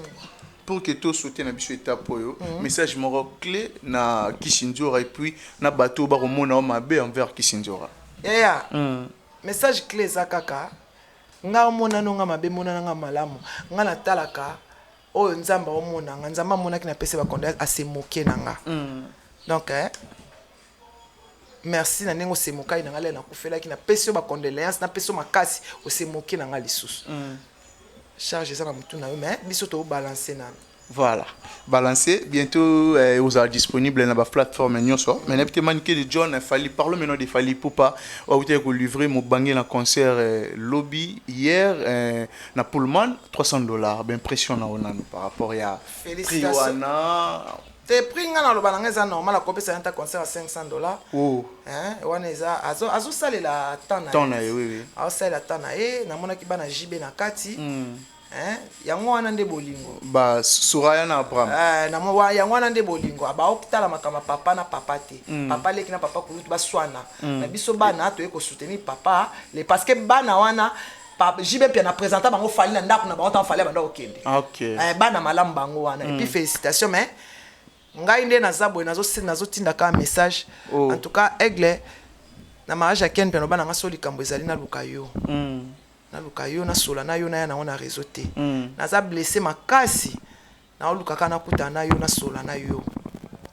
A: pour que to sauter na biso étape oyo mm -hmm. message moko clé na Kisindjora et puis na bato bakomona yo mabe envers Kisindjora.
B: Yeah, yeah. Mm. Message clé eza kaka nga omonano nga mabe monana nga malamu nga natalaka Oyo nzambe aomona nga nzambe amonaki na pesi ba condoleances a se moquer na nga donc eh, merci na ndenge ose mokaki na nga lelo nakufelaki na pesi yo ba condoleances na pesi yo makasi ose moquer na nga lisusu charge eza na mutu na yo mais biso to balancer nanu.
A: Voilà. Balancer bientôt euh, ozala disponible na ba plateforme nyonso. Mais nayebi te Manike de John Fally parlons maintenant de Fally Ipupa awutaki ko livrer mobange na concert euh, lobi hier euh, Na Pullman 300 dollars ba impression na yo nanu par rapport ya prix wana.
B: Te prix nga naloba na nga eza normal akopesa ye ata concert ya 500 dollars.
A: Oh.
B: Hein wana eza azo azosalela temps na
A: temps na ye oui oui.
B: Azosalela temps na ye namonaki bana JB na kati. Mm. Hein yango wana nde bolingo.
A: Ba Soraya na Abraham.
B: Eh na mo yango wana nde bolingo aba okutala makambo papa na papa te. Mm. Papa leki na papa kulutu baswana. Mm. Na biso bana toye ko soutenir papa le parce que bana wana Pa, JB Mpiana presenta bango Fally na ndako na bango tango Fally abanda kokende.
A: Ah, okay.
B: Eh, bana malamu bango wana. Mm. Et puis félicitations mais ngai nde naza boye nazo nazo tinda kaka message. Oh. En tout cas Aigle na mariage ya Ken Mpiana bana nga so likambo ezali naluka yo. Mm. Naluka yo nasola na yo naya nango na réseau te. Mm. Naza blessé makasi. Naoluka kaka nakutana na yo nasolola na yo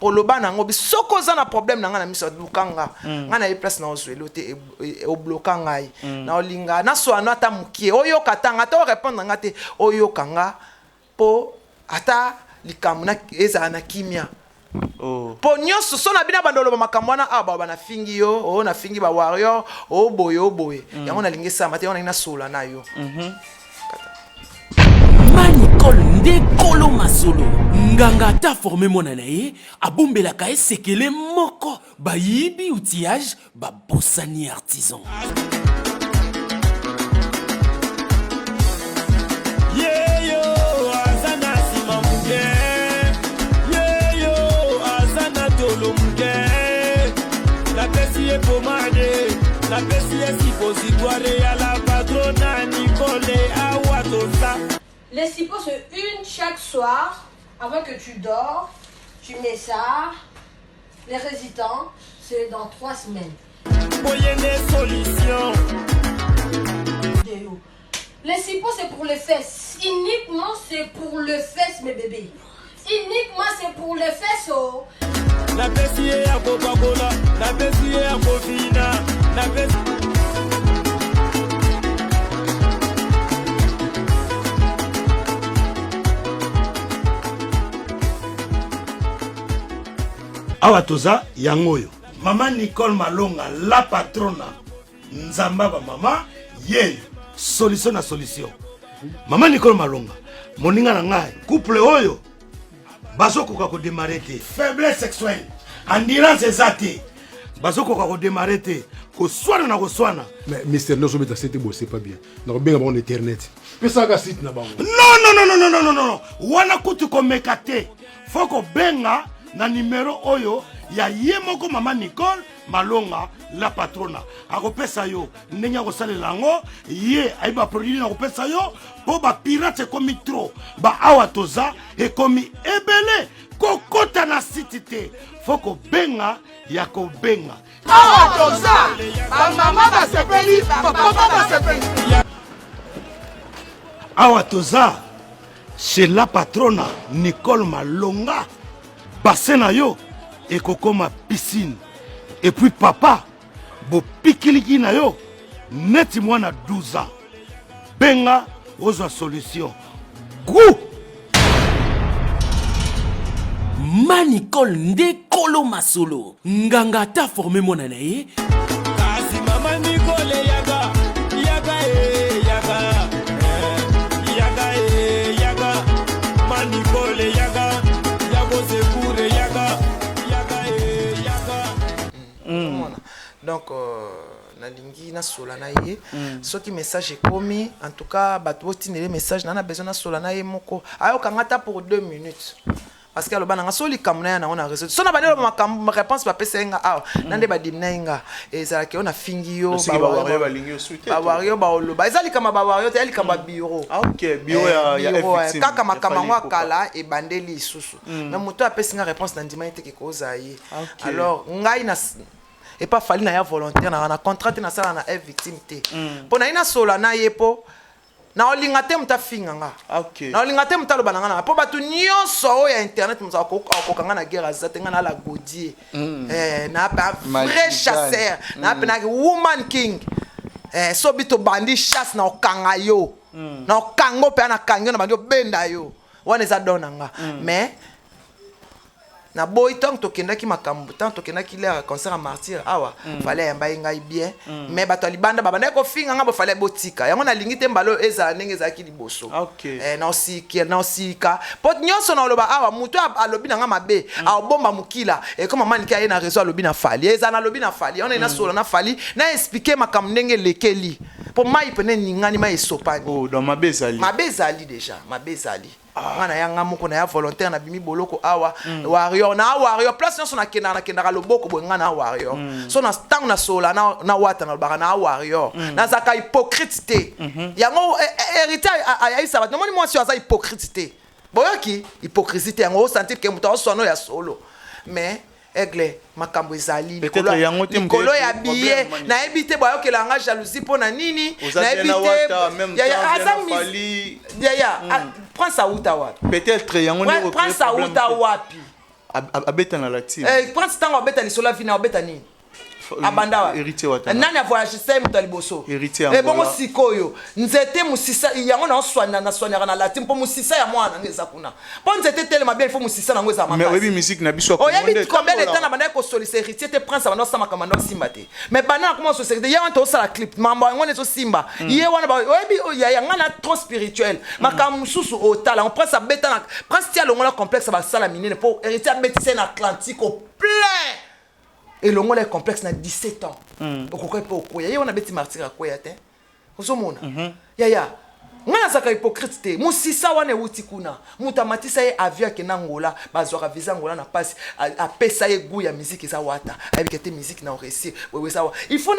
B: po loba na ngo soki oza na problème na nga na miso luka nga mm. nga nayebi place na ozweli te obloka ngai mm. na olinga nasolola no ata mokie oyoka ata nga ata orépondre nga te oyoka nga po ata likambo ezala na kimia
A: Oh.
B: Po nyoso so na bina bando loba makambo wana awa baloba na fingi yo oh na fingi ba warrior oh boye oh boye mm. yango nalingi esama te yango nalingi nasolola na yo
A: mm -hmm.
R: Ma Nicole nde kolo masolo. Nganga ata forme mwana na ye abombelaka ye sekele moko bayibi outillage babosani artisan.
S: Yeyo aza na nsima moke yeyo aza na tolo moke napesi ye pomade napesi ye suppositoire ya la patrona Nicole awa toza
T: Les suppos, c'est une chaque soir, avant que tu dors, tu mets ça. Les résistants, c'est dans trois semaines.
S: Boye nde solution
T: Vidéo. Les sipo c'est pour les fesses. Uniquement c'est pour les fesses mes bébés. Uniquement c'est pour les fesses oh.
S: Napesi ye ya kopakola, napesi ye ya kofina, napesi
O: awa toza yango oyo mama nicole malonga la patrona nzamba ba mama yeyo solution na solution mama nicole malonga moninga na ngai couple oyo bazokoka kodemare te faiblesse sexuelle endurance eza te bazokoka kodemare te koswana na koswana
U: mais mister nde ozobeta sete boye c'est pas bien nakobenga bango na internet pesaka site na bango
O: non non non non non non non wana kutu komeka te fo kobenga na nimero oyo ya ye moko mama nicole Malonga la patrona akopesa yo ndenge ya kosalela yango ye ayebi baproduit nini akopesa yo mpo bapirate ekomi trop ba awa toza ekomi ebele kokota na site te fo kobenga ya kobenga
B: awa toza bamama basepeli bapapa basepeli
O: awa toza chez la patrona nicole malonga bassin na yo ekokoma piscine epuis papa bopikiliki na yo neti mwana 12 ans benga ozwa solution gout
R: Ma Nicole nde kolo masolo. Nganga ata forme mwana na ye.
S: Kasi mama Nicole yaka yaka e yaka eh, yaka e yaka ma Nicole yaka yako sekure yaka yaka e yaka.
B: Omona donc euh, nalingi nasola na ye mm. soki message ekomi en tout cas bato botindele message na na besoin nasola na ye moko ayoka nga ata pour deux minutes parce que aloba na nga so likambo na ya nango na réseau so na bandi oloba makambo réponse bapesa ye nga awa mm. na nde badimina ye nga ezalaki yo nafingi yo bawario baoloba eza likambo ya bawario te ya likambo ya mm. bureau
A: ah, eh, eh,
B: kaka makambo yango ya kala ebandeli lisusu mm. mais moto apesi nga réponse na ndima ye te ke kozala ye alors ngai na epa fali na ya volontaire na na contrat te nasala na f victime te mpo naye nasola na ye mpo naolinga te moto afinga nga
A: okay.
B: naolinga te moto aloba na nga na mpo bato nyonso oyo ya internet moto akoka nga na guerre aza te nga na la godie mm. eh, na pe vrai chasseur mm. na pe na woman king eh, so bi tobandi chasse na okanga yo mm. na okanga mpe nakangi yo na bandi obenda yo wana eza don na nga mm. mais naboyi ntango tokendaki makambo ntango tokendaki lere ya concert ya martyr awa mm. fale ayambaki ngai bien mm. mais bato ya libanda babandaki kofinga ngai bofale botika yango nalingi te mbala oyo ezala ndenge ezalaki liboso
A: okay.
B: eh, naosika mpo nyonso naoloba awa moto alobi na ngai mabe mm. aobomba mokila ekoma manike aye na réseau alobi na fali ezala nalobi na fali yango mm. nasola na fali na explike makambo ndenge elekeli mpo mai pene eningani mai esopani
A: oh, donc mabe ezali
B: mabe ezali déjà mabe ezali Ah. nga na ya nga moko na ya volontaire na bimi boloko awa mm. warrior na warrior place nyonso nakendaka nakendaka loboko boye nga na warrior mm. so na ntango nasolola na, na wata nalobaka na warrior mm. nazalaka hypocrite te mm -hmm. yango eh, eh, héritier ayayisa bato namoni mwasi oyo aza hypocrite te boyoki hypocrisie te yango osentir ke moto aoswana oyo ya solo mais Aigle makambo ezali likolo ya billet nayebi te bayokela nga jalousie mpo na nini nayebi te yaya aza yaya hmm. prince awuta wapi
A: peut-être yango
B: nde prince awuta wapi
A: abeta na la team
B: eh, prince ntango abeta lisolo ya vina abeta nini abanda wapi
A: héritier watana
B: nani avoyagisa ye moto ya liboso
A: héritier
B: ebongo sikoyo nzete mosisa yango naoswana naswanaka na latin mpo mosisa ya mwana nanga eza kuna mpo nzete etelema bien il faut mosisa nango ezala
A: mais oyebi musique na biso
B: oyebi combien de temps na bandaki kosolisa héritier te prince abanda osala makambo anda osimba te mais banda nakoma kosolisa héritier ye wana tozosala clip makambo yango wana ezosimba mm. ye wana oyebi yaya ngai na trop spirituel mm. makambo mosusu otala yango prince abeta na prince ti alongola complexe basala minene mpo héritier abetisa ye na atlantique au plein elongola ye complexe na 17 ans mm. okokaki mpe okweya ye wana abeti martyr akweya te ozomona mm -hmm. yaya ngai nazalaka hypocrite te mosisa wana ewuti kuna moto amatisa ye avion akenda angola bazwaka visa angola na mpasi apesa ye gout ya musique eza wata ayebika te musique na oresie wewe eza wa il faut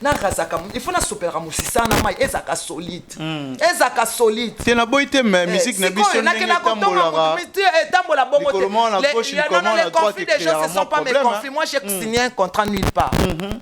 B: narazaka il faut nasopelaka mosisa na mai ezalaka solide mm. ezalaka solide
A: te naboyi te mais eh, musique na biso ndenge etambolaka
B: etambola bongo te les conflits des gens ce sont pas mes conflits moi j'ai mm. signé un contrat nulle part mm -hmm.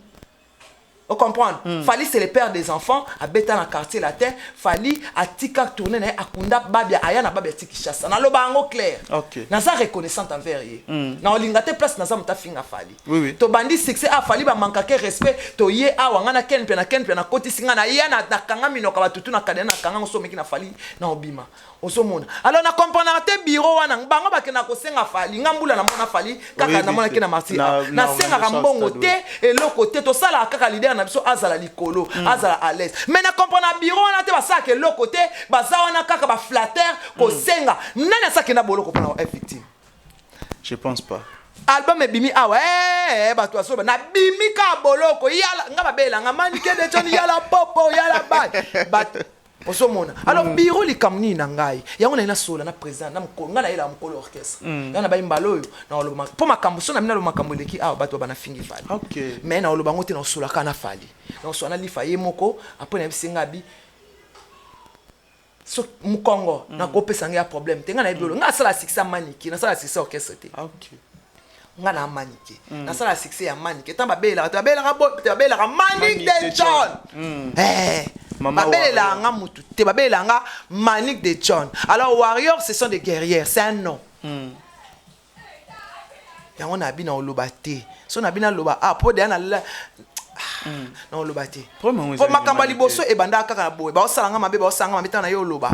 B: Ocomprendre? Mm. Fally c'est le père des enfants, abeta na quartier latin, Fally atika tourner na ye akunda Babia aya na Babia ti Kinshasa. Naloba yango clair.
A: Okay.
B: Naza reconnaissante envers ye. Na olinga te place naza moto afinga Fally.
A: Oui, oui.
B: Tobandi succès ah Fally ba mankake respect to ye awa nga na Ken mpe na Ken mpe na kotisi nga na ya na nakanga minoka batutu na kadena na kanga ngo so omeki na Fally na obima. Ozomona. Alors na comprendre te bureau wana bango bakenda kosenga Fally nga mbula na mona Fally kaka na mona ke na martyr. Na sengaka mbongo te eloko te tosalaka kaka leader na biso azala likolo azala à l'aise. Mais na comprendre bureau wana te basalaka eloko te baza wana kaka ba flatteur kosenga. Nani asakenda boloko pona F victime?
A: Je pense pas.
B: Album ebimi awa eh, eh, bato bazoba nabimi kaka boloko yala nga babela nga manike de John yala popo yala bay bato ozomona alors mm. bureau likambo nini na ngai yango naye nasola na président na mokolo ngai nayelaka mokolo orchestre mm. yango nabayi mbala oyo naoloba mpo makambo so na bino naloba makambo eleki awa bato bana fingi fali
A: okay.
B: mais naoloba yango te naosolaka na fali naosola na lifa ye moko apres nayebisi ngai abi so mokongo mm. nakopesa ngai ya problème te ngai nayebi olo ngai asala succès ya maniki nasala succès orchestre te
A: okay.
B: nga na manike mm. nasala succès ya manike ntango babelelaka te babelelaka bo te babelelaka manique de john mm. eh, babelelaka nga mutu te babelelaka nga manique de john alors warrior ce sont des guerrières c'est un nom mm. yango nabi na oloba te so nabi naloba ah po deya na mm. na oloba te po makambo ya liboso ebandaka kaka na boye baosala nga mabe baosala nga mabe ntango na ye oloba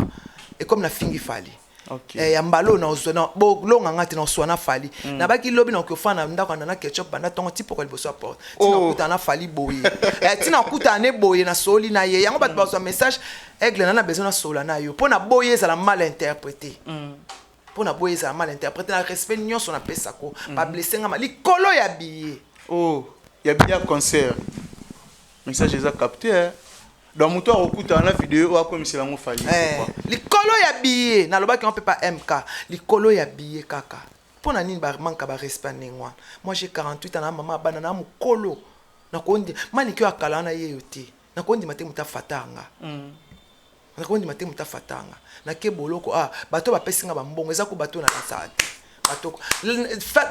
B: ekomi na fingi fali
A: Okay.
B: Eh, ya mbala oyo naozwa na bolonga nga te naoswa na fali mm. nabaki lobi nakoki ofanda na ndako ya nana ketchup banda ntongo ti pokwa liboso ya porte ntina oh. okutana na fali boye eh, ntina okutana ne boye nasoli na ye yango bato mm. bazwa message aigle na na besoin nasola na yo mpo na boye ezala mal interprété mm. mpo na boye ezala mal interprété na respect nyonso napesako mm. bablesse nga likolo ya billet
A: oh, ya billet ya concert message eza capté eh? Donc moto akokutana na video oyo akomisela yango Fally
B: eh, likolo ya billet nalobaki yango mpe pa MK likolo ya billet kaka mpo na nini bamanka ba respect ndenge wana moi j'ai 48 ans na mama bana na mokolo nakondi maniki oyo akala wana yeyo te nakondima te moto afata nga mm. nakondima te moto afata nga nake boloko ah bato bapesi nga bambongo eza ko bato na lasaka te bato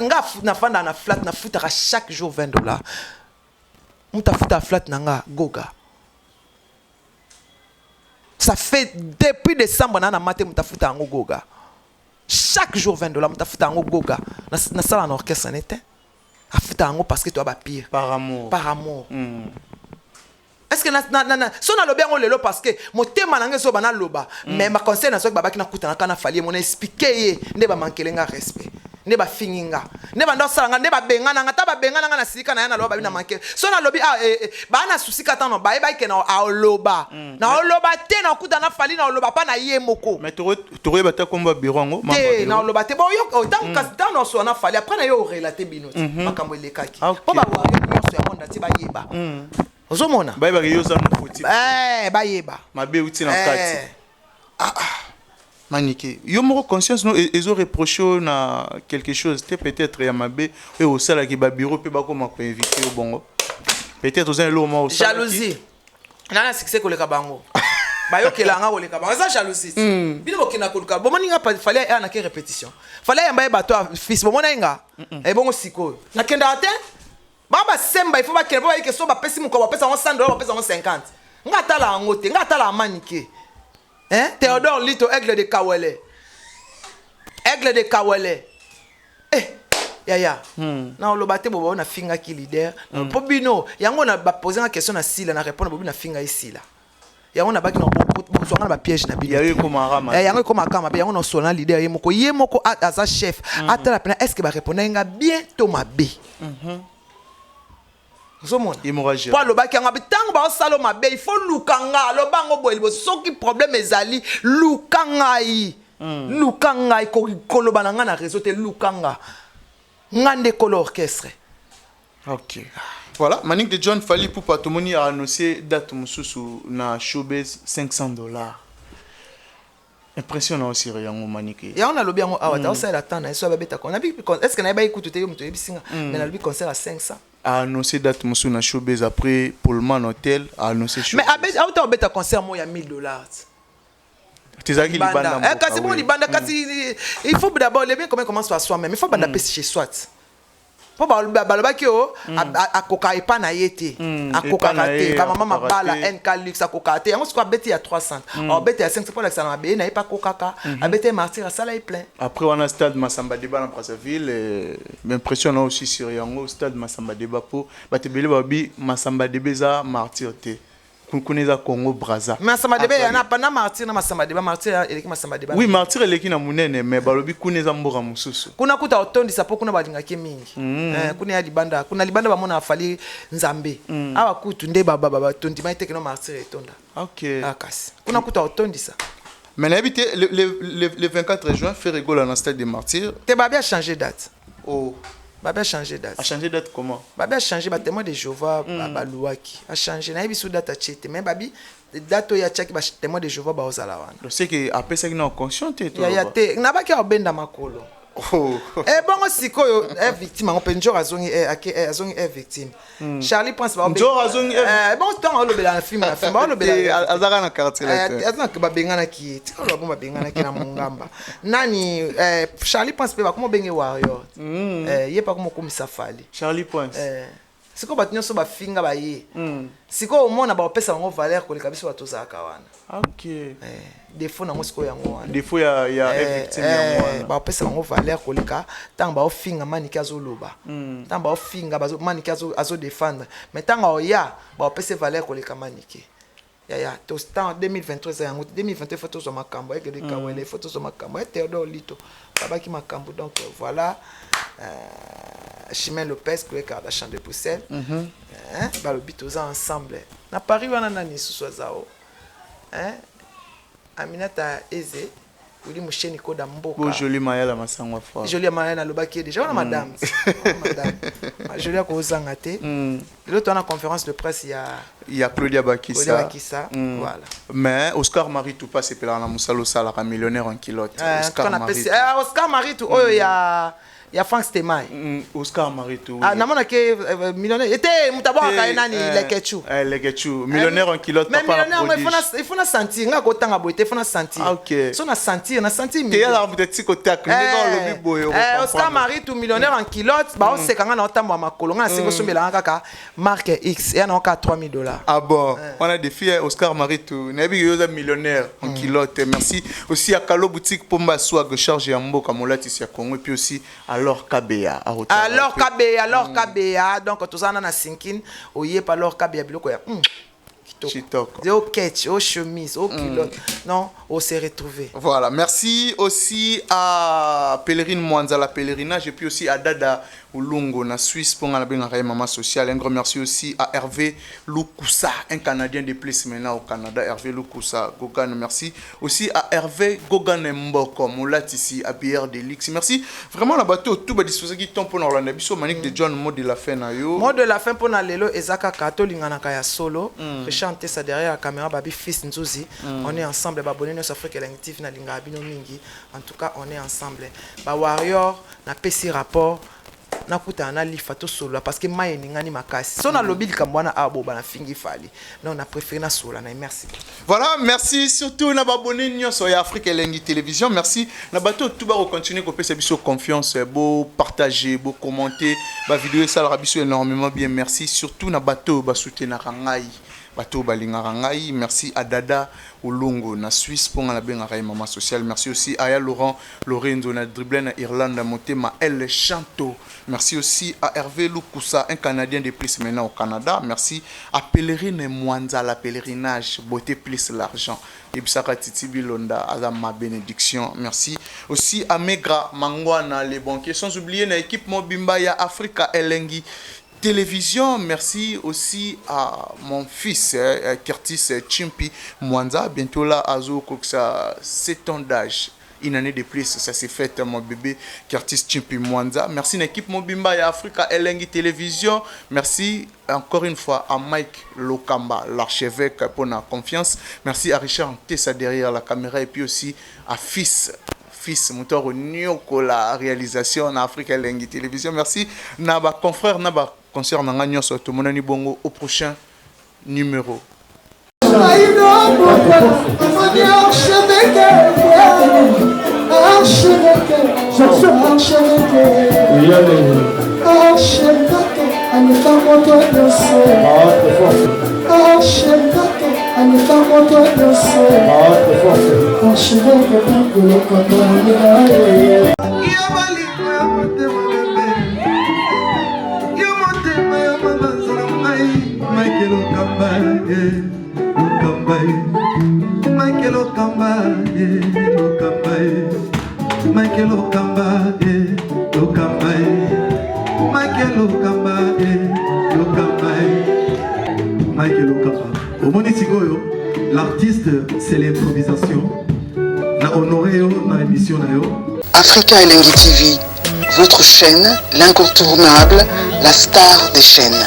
B: nga nafandaka na flat nafutaka chaque jour 20 dollars Mutu afuta flat na nga goga. Ça fait depuis décembre na na mate mutu afuta yango goga. Chaque jour 20 dollars mutu afuta yango goga. Na na sala na orchestre nete. Afuta yango parce que toi ba pire.
A: Par amour.
B: Par amour. Mm. Est-ce que na na na, na so na lobi yango lelo parce que motema na nga ezoba na loba mm. mais ma conseil na soki babaki na kutana kana fali mon expliquer ye nde ba manquer nga respect. nde bafingi nga nde banda osala nga nde babengana nga ata babengana nga na silika na ya naloba babi na manke so nalobi ah, eh, eh, baa na susi kata no bayebaki ke na aoloba mm. na oloba te na okuta na fali na oloba pa na ye moko
A: mais tokoyeba te kombo ya bureau yango
B: te na oloba te boyoka oh, ntango kasi ntango na osola na fali après na ye orelate bino ti mhm. makambo elekaki ah, mpo bawario nyonso ya monde ti bayeba mm. ozomona
A: bayebaka yo oza mokoti
B: eh, bayeba
A: mabe euti na kati eh. Ah, ah. Manike, yo moko conscience no ezo reprocher yo na quelque chose te peut-être ya mabe oyo osalaki ba bureau pe bakoma ko inviter yo bongo. Peut-être oza eloko moko
B: osalaki. Jalousie. Nana succès koleka bango. bayokela nga koleka bango eza jalousie mm. bino bokenda koluka bomoni nga fale aya nake répétition fale ayamba ye bato ya fils bomona ye nga ebongo sikoyo nakendaka te ba basemba il faut bakende mpo bayike so bapesi mokolo bapesa yango 100 dollars bapesa yango 50 nga atala yango te nga atala amanike Hein? Théodore Lito, aigle de Kawele. Aigle de Kawele. Eh, yaya. Hmm. Na oloba te bobo na finga ki leader. Hmm. Po bino, yango na ba poser nga question na sila na répondre bobi na finga isila. Yango na baki na bozwanga na ba piège na bino.
A: Yango ekoma rama.
B: Eh, yango ekoma kama yango na sola leader ye moko ye moko aza chef. Hmm. Atala pena est-ce que ba répondre nga bien to mabe.
A: Mm -hmm.
B: ozomona po alobaki yango ntango baosala mabe il faut luka nga aloba yango boye liboso soki problème ezali luka ngai mm. luka ngai koloba na ngai na réseau te luka nga nga nde kolo orchestre
A: ok voilà manique de john fali pupa tomoni a annoncé date mosusu na showbase 500 dollars Impression na yo sur yango Manike?
B: Yango nalobi yango awa ta osalela temps na ye so ababeta con nabi est ce que nayebaki kutu te yo moto oyebisi nga mm. mais nalobi concert à 500
A: a annoncé date mosusu na showbiz après Pullman Hotel a annoncé
B: showbiz mais auta obeta concert moko ya 1000 dollars
A: tezalaki libanda
B: eh, kasi bon libanda kasi mm. il faut d'abord le bien comment commence par soi-même il faut banda mm. pesi chez soi. Mpo balobaki o akoka epa na ye te, akokaka te, bamama mabala nk luxe akokaka te. Yango sikoyo abeti ya 300, abeti ya 500 mpo alakisa na mabele na ye mpe akokaka. Abeti ye martyr, asala ye plein.
A: Après wana, stade Masamba Débat na Brazzaville, impression na aussi sur yango stade Masamba Débat, po bato ebele babi Masamba Débat eza martyr te, kuna eza Congo Brazza.
B: Masamba Débat ya na martyr na Masamba Débat, martyr eleki Masamba Débat.
A: Oui, martyr eleki na monene, mais balobi kuna eza mboka mosusu.
B: Kuna kuta otondisa, mpo kuna balingaki mingi. Kuna ya libanda, kuna libanda bamona afali Nzambe. Awa kutu nde batondima te keno martyr etonda. Kasi kuna kuta otondisa.
A: Mais nayebi te, le 24 juin, Ferre Gola na stade de Martyr.
B: Te, babi achanger date.
A: Oh.
B: Babi achanger date.
A: A changer date comment?
B: Babi achanger, batémoin de Jéhovah baluwaki achanger. Nayebi su date atie te, mais babi date oyo atiaki, batémoin de Jéhovah baozala wana.
A: Donc c'est que apesaki na conscient te?
B: Yaya te, nabaki aobenda makolo. Ebongo sikoyo e victime yango mpe Njor azongi, ake azongi e victime. Charlie Prince.
A: Njor azongi.
B: Bongo ntango alobela na film, na film
A: aolobela, azaka na quartier.
B: Aza babenganaki ye, tika oloba bongo, babenganaki na mongamba nani. Charlie Prince mpe bakoma obenge warrior, ye mpe akoma okomisa Fally.
A: Charlie Prince.
B: Sikoyo bato nyonso bafinga baye, sikoyo omona baopesa bango valeur koleka biso bato tozalaka wana. Défaut nango sikoyo yango wana.
A: Défaut ya victime yango wana.
B: Baopesa bango valeur koleka ntango baofinga Maniki azoloba, ntango baofinga Maniki azodéfendre, mais ntango aoya baopesa valeur koleka Maniki. Yaya, ntango 2023 eza yango te, 2023 faut tozwa makambo ekende kawele, faut tozwa makambo ya Théodore Lito babaki makambo. Donc voilà, Chimène Lopez, Chloé Kardashian de Bruxelles. Hein, balobi toza ensemble na Paris wana. Nani lisusu aza o, hein? Aminata Eze, Wili Musheni, koda mboka.
A: Bo Joli Mayala Masangwa
B: fort. Joli Mayala nalobaki ye déjà wana. Madame, wana madame Joli akozanga te. Lelo toza na conférence de presse ya
A: Ya Claudia Bakisa.
B: Claudia Bakisa. Voilà.
A: Mais Oscar Marie Tupa sepelaka na mosala osalaka, millionnaire en culotte.
B: Oscar Marie, Oscar Maritu oyo ya Frank Stemay.
A: Oscar Maritu.
B: Ah, namonaki millionnaire ete moto abwakaka ye nani, Lekechu.
A: Lekechu, millionnaire en culotte.
B: Mais millionnaire yango, il faut na sentir nga kotanga boye te, il faut na sentir.
A: Ah, ok.
B: So na sentir, na sentir.
A: Te, yala peut-être si kotak ndenge olobi boye.
B: Oscar Maritu, millionnaire en culotte, baoseka nga na otambola makolo nga, nasengi osombelanga kaka marque X eya nango kaka 3000 $.
A: Ah bon, on a défi Oscar Maritu, nayebi yo oza millionnaire en culotte. Merci aussi à Kalo Boutique Pomba Swag, charge ya mboka, molatisi ya Congo, et puis aussi alors Kabeya.
B: Alors Kabeya, alors Kabeya, donc toza na sinkin oyepa alors Kabeya, biloko ya
A: kitoko,
B: o ketch, o chemise, o culotte. Non, on s'est retrouvé.
A: Voilà, merci aussi à Pèlerine Mwanza, la pèlerinage, et puis aussi à Dada Ulungo, na Suisse, pour la maman sociale. Un grand merci aussi à Hervé Lukusa, un Canadien de plus maintenant au Canada. Hervé Lukusa, Gogan, merci. Aussi à Hervé Gogan Mboko, Moulat ici, à Bière de Lix. Merci. Vraiment, la bateau, tout va disposer qui tombe pour l'Orlando. Biso, Manique de John, mot de la fin, na yo.
B: Mot de la fin pour lelo, ezaka kato linganaka ya solo. Richard Tessa derrière la caméra, Babi Fils Nzuzi. On est ensemble, babone nyonso Afrique Elengi TV, na lingaka bino mingi. En tout cas, on est ensemble. Ba warrior, na pesi rapport, nakutana na Lifa, tosolola, parce que mai eningani makasi. So nalobi likambo wana awa, boba nafingi Fally. Donc na préféré nasolola na ye. Merci.
A: Voilà, merci surtout na babone nyonso ya Afrique Elengi Télévision. Merci na bato tout ba continuer kopesa biso confiance, bo partager, bo commenter ba vidéo, esalaka biso énormément bien. Merci surtout na bato ba soutenaka ngai, bato balingaka ngai. Merci à Dada Olongo na Suisse, mpo nga nabengaka ye mama sociale. Merci aussi à ya Laurent Lorenzo na Drible na Irlande, motema El Chanto. Merci aussi à Hervé Lukusa, un Canadien de plus maintenant au Canada. Merci à Pèlerine Mwanza, la pèlerinage, beauté plus l'argent, ebisaka Titi Bilonda aza ma bénédiction. Merci aussi à Megra Mangwana, les banquiers, sans oublier na équipe mobimba ya Africa Elengi Télévision. Merci aussi à mon fils Curtis Chimpi Mwanza, bientôt là, azo kokisa 7 ans d'âge. Une année de plus, ça s'est fait, mon bébé Curtis Chimpi Mwanza. Merci l'équipe mobimba ya Africa Elengi Télévision. Merci encore une fois à Mike Lokamba, l'archevêque, pour la confiance. Merci à Richard Tessa derrière la caméra et puis aussi à Fils Fils Motoro Nyoko, la réalisation en Afrique Elengi Télévision. Merci na ba confrère, na ba concert na nga nyonso. Tomonani bongo au prochain numéro.
C: Archevêque, archevêque, archevêque.
D: Archevêque aleka moto nyonso. Archevêque aleka moto nyonso. Archevêque Pikolokamba
P: Michael Okamba, eh, Okamba, eh. Michael Okamba, eh, Okamba, eh. Michael Okamba, eh, Okamba, eh. Michael Okamba, eh, Okamba, eh. Michael Okamba. Omoni sikoyo, l'artiste, c'est l'improvisation. Na honoré yo na émission na yo.
Q: Africa Elengi TV, votre chaîne, l'incontournable, la star des chaînes.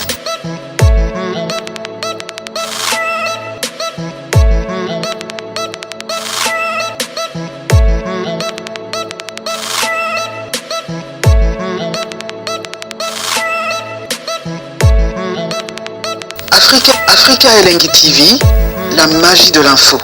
Q: Africa, Africa Elengi TV, la magie de l'info.